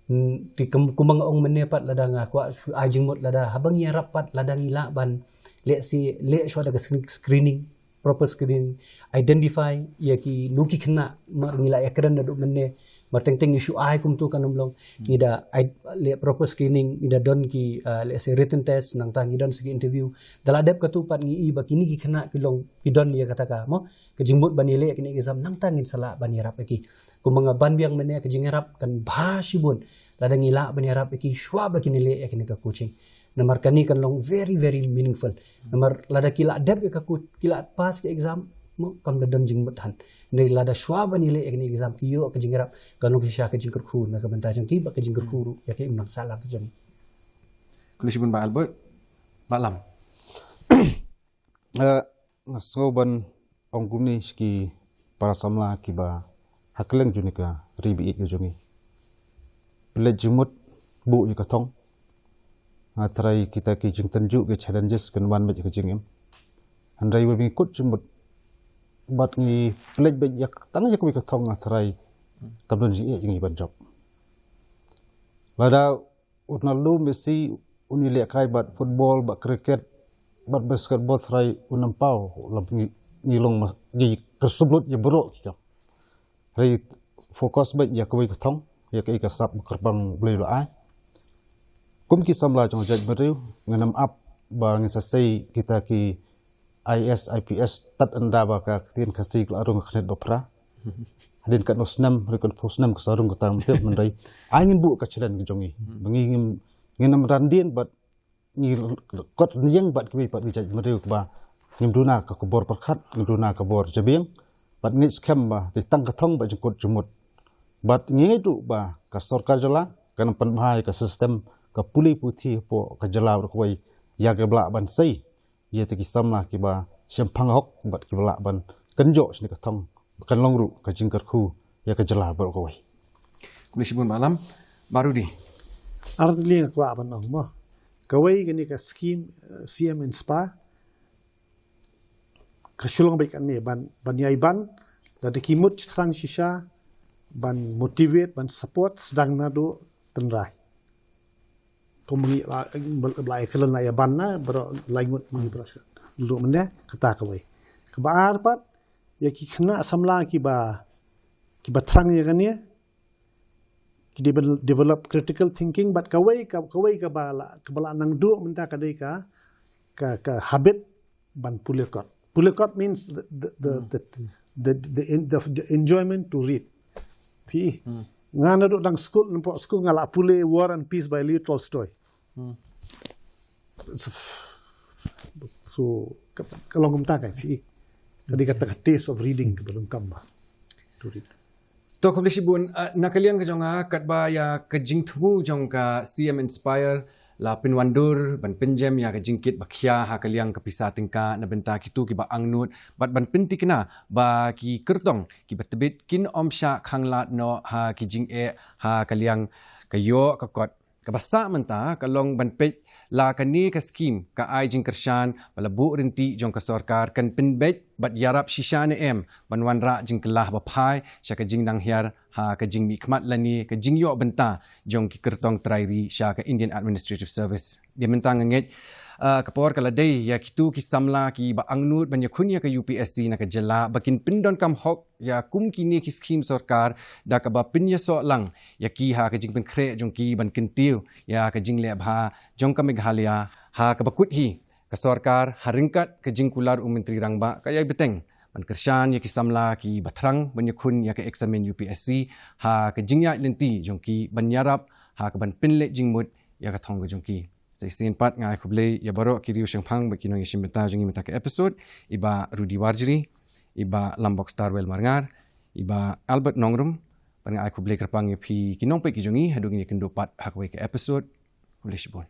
Hmm, te kum, kumba nga ong mynne pat lada nga kwah ai jingmut lada haba ngi ïarap pat lada ngi lah ban leh si, leh shuwa da ka screen-, screening, proper screening, identify ïa kino ki khynnah ma ngi la ïakren naduh mynne Mar teng teng ngi shu ai kumtu kan ym long. Ngi da ai leh proper screening, ngi da don ki, uh, let's say, written test, nangta ngi don sa ki interview. Da la dep katu pat ngi i ba kini ki khynnah ki long ki don ïa kata ka, mo, ka jingmut ban ïaleh ïa kine ki exam, nangta ngin sa lah ban ïarap ïa ki. Kumba nga ban biang mynne, ka jingïarap kan bha shibun lada ngi lah ban ïarap ïa ki shuwa ba kin ïaleh ïa kine ka coaching. Namar kane kan long very, very meaningful. Namar lada ki la dep ïa ka coach, ki la pass ka exam, mo, kam da don jingmut than. Hynrei lada shuwa ban ïaleh ïa kine exam ki ïoh ka jingïarap, kan long shisha ka jingkyrkhu na ka bynta jong ki bad ka jingkyrkhu ruh ïa ka imlang sahlang ka jong ngi. Khublei shibun Bah Albert. Bah Lam. Eh, nga sngew ban ong kumne sha ki para samla kiba ha kylleng jong kane ka ri ba ïeit ka jong ngi. Pynleit jingmut, buh ïa ka thong. Nga tharai kita ki jingtynjuh ki challenges kan wan beit ha ka jingim. Hynrei ba ngi kut jingmut bad ngi pynleit beit ïa tang ïa kawei ka thong, nga tharai kam don jingeh jong ngi ban jop. Lada u Ronaldo, Messi, un ïalehkai bad football, bad cricket, bad basketball, tharai un ym paw lada ngi, ngi long ma, ngi kyrsum lut ïa baroh ki kam. Hynrei focus beit ïa kawei ka thong, ïa kaei ka sap ba kyrpang Blei u la ai. Kum ki samla jong ka jaitbynriew, ngin ym ap ba ngin sa sei kita ki I A S, I P S, tad ynda ba ka ktien Khasi ka la rung ka khyndiat ba phra. Hadien katno snem, hadien katno snem ka sa rung kata ngam tip, hynrei ai ngin buh ka challenge ka jong ngi. Ba ngi ngim, ngin ym ran dien bad ngi kot ïeng bad kiwei pat ki jaitbynriew kiba ngim duna ka khubor pyrkhat, ngim duna ka bor jabieng. Bad ngi ngeit skhem ba dei tang ka thong bad jingkut jingmut. Bad ngi ngeit ruh ba ka sorkar jylla kan ym pynbha ïa ka system ka pule puthi hapoh ka jylla baroh kawei ïa kiba lah ban sei ïa kita ki samla kiba shemphang hok bad kiba lah ban kynjoh shane ka thong, ba kan long ruh ka jingkyrkhu ïa ka jylla baroh kawei. Khublei shibun Bah Lam. Bah Rudy. Ar tylli nga kwah ban ong mo. Kawei kane ka scheme, eh, C M Inspire, ka shu long beit kane ban, ban ïai ban, lada ki mut thrang shisha, ban motivate, ban support, sdang naduh tynrai. Kum ngi la, la, la, la, la, la, ban na, baroh lai ngut ngi baroh sha. Lulu mynne, kata kawei. Kaba ar pat, ïa ki khynnah samla kiba, kiba thrang ïa kane, ki devel-, develop critical thinking, bad kawei, ka, kawei kaba la, kaba la nang duh mynta ka dei ka, ka, ka habit ban pule kot. Pule kot means the, the, the, the, the, the, en-, the, the enjoyment to read. Phi. Nga naduh dang skul, napoh skul nga la pule War and Peace by Leo Tolstoy. So, so, ka, ka long kumta ka, phi. Ka dei kata ka taste of reading kaba donkam ba. To read. To khublei shibun, eh, na ka liang ka jong nga katba ïa ka jingthmu jong ka C M Inspire la pynwandur ban pynjem ïa ka jingkit ba khia ha ka liang ka pisa tyngka na bynta kito kiba angnud bad ban pyntikna ba ki kyrtong kiba tbit kin ym shah khanglad noh ha ki jingeh ha ka liang ka ïoh ka kot. Kaba sah mynta ka long ban peit la kane ka skhim ka ai jingkyrshan ba la buh ryntih jong ka sorkar kan pynbeit bad ïarap shisha ne em ban wanrah jingkylla ba phai sha ka jingnang hiar ha ka jingmihkhmat lane ka jingïoh bynta jong ki kyrtong trai ri sha ka Indian Administrative Service. Ïa mynta nga ngeit, ah, ka por ka la dei ïa kito ki samla kiba angnud ban ïakhun ïa ka U P S C na ka jylla ba kin pyndonkam hok ïa kum kine ki skhim sorkar da kaba pynïasoh lang ïa ki ha ka jingpynkhreh jong ki ban kyntiew ïa ka jingleh bha jong ka Meghalaya. Ha kaba kut hi, ka sorkar ha ryngkat ka jingkular u Myntri Rangbah ka ïai bteng ban kyrshan ïa ki samla kiba thrang ban ïakhun ïa ka eksamin U P S C ha ka jingïaid lynti jong ki ban ïarap ha kaban pynleit jingmut ïa ka thong ka jong ki. Sa shisien pat nga ai khublei ïa baroh ki riew shemphang bad ki nongïashim bynta jong ngi mynta ka episode, i Bah Rudy Warjri, i Bah Lambok Starwell Marngar, i Bah Albert Nongrum, bad nga ai khublei kyrpang ïa phi ki nongpeit ki jong ngi haduh ngin ïakynduh pat ha kawei ka episode. Khublei shibun.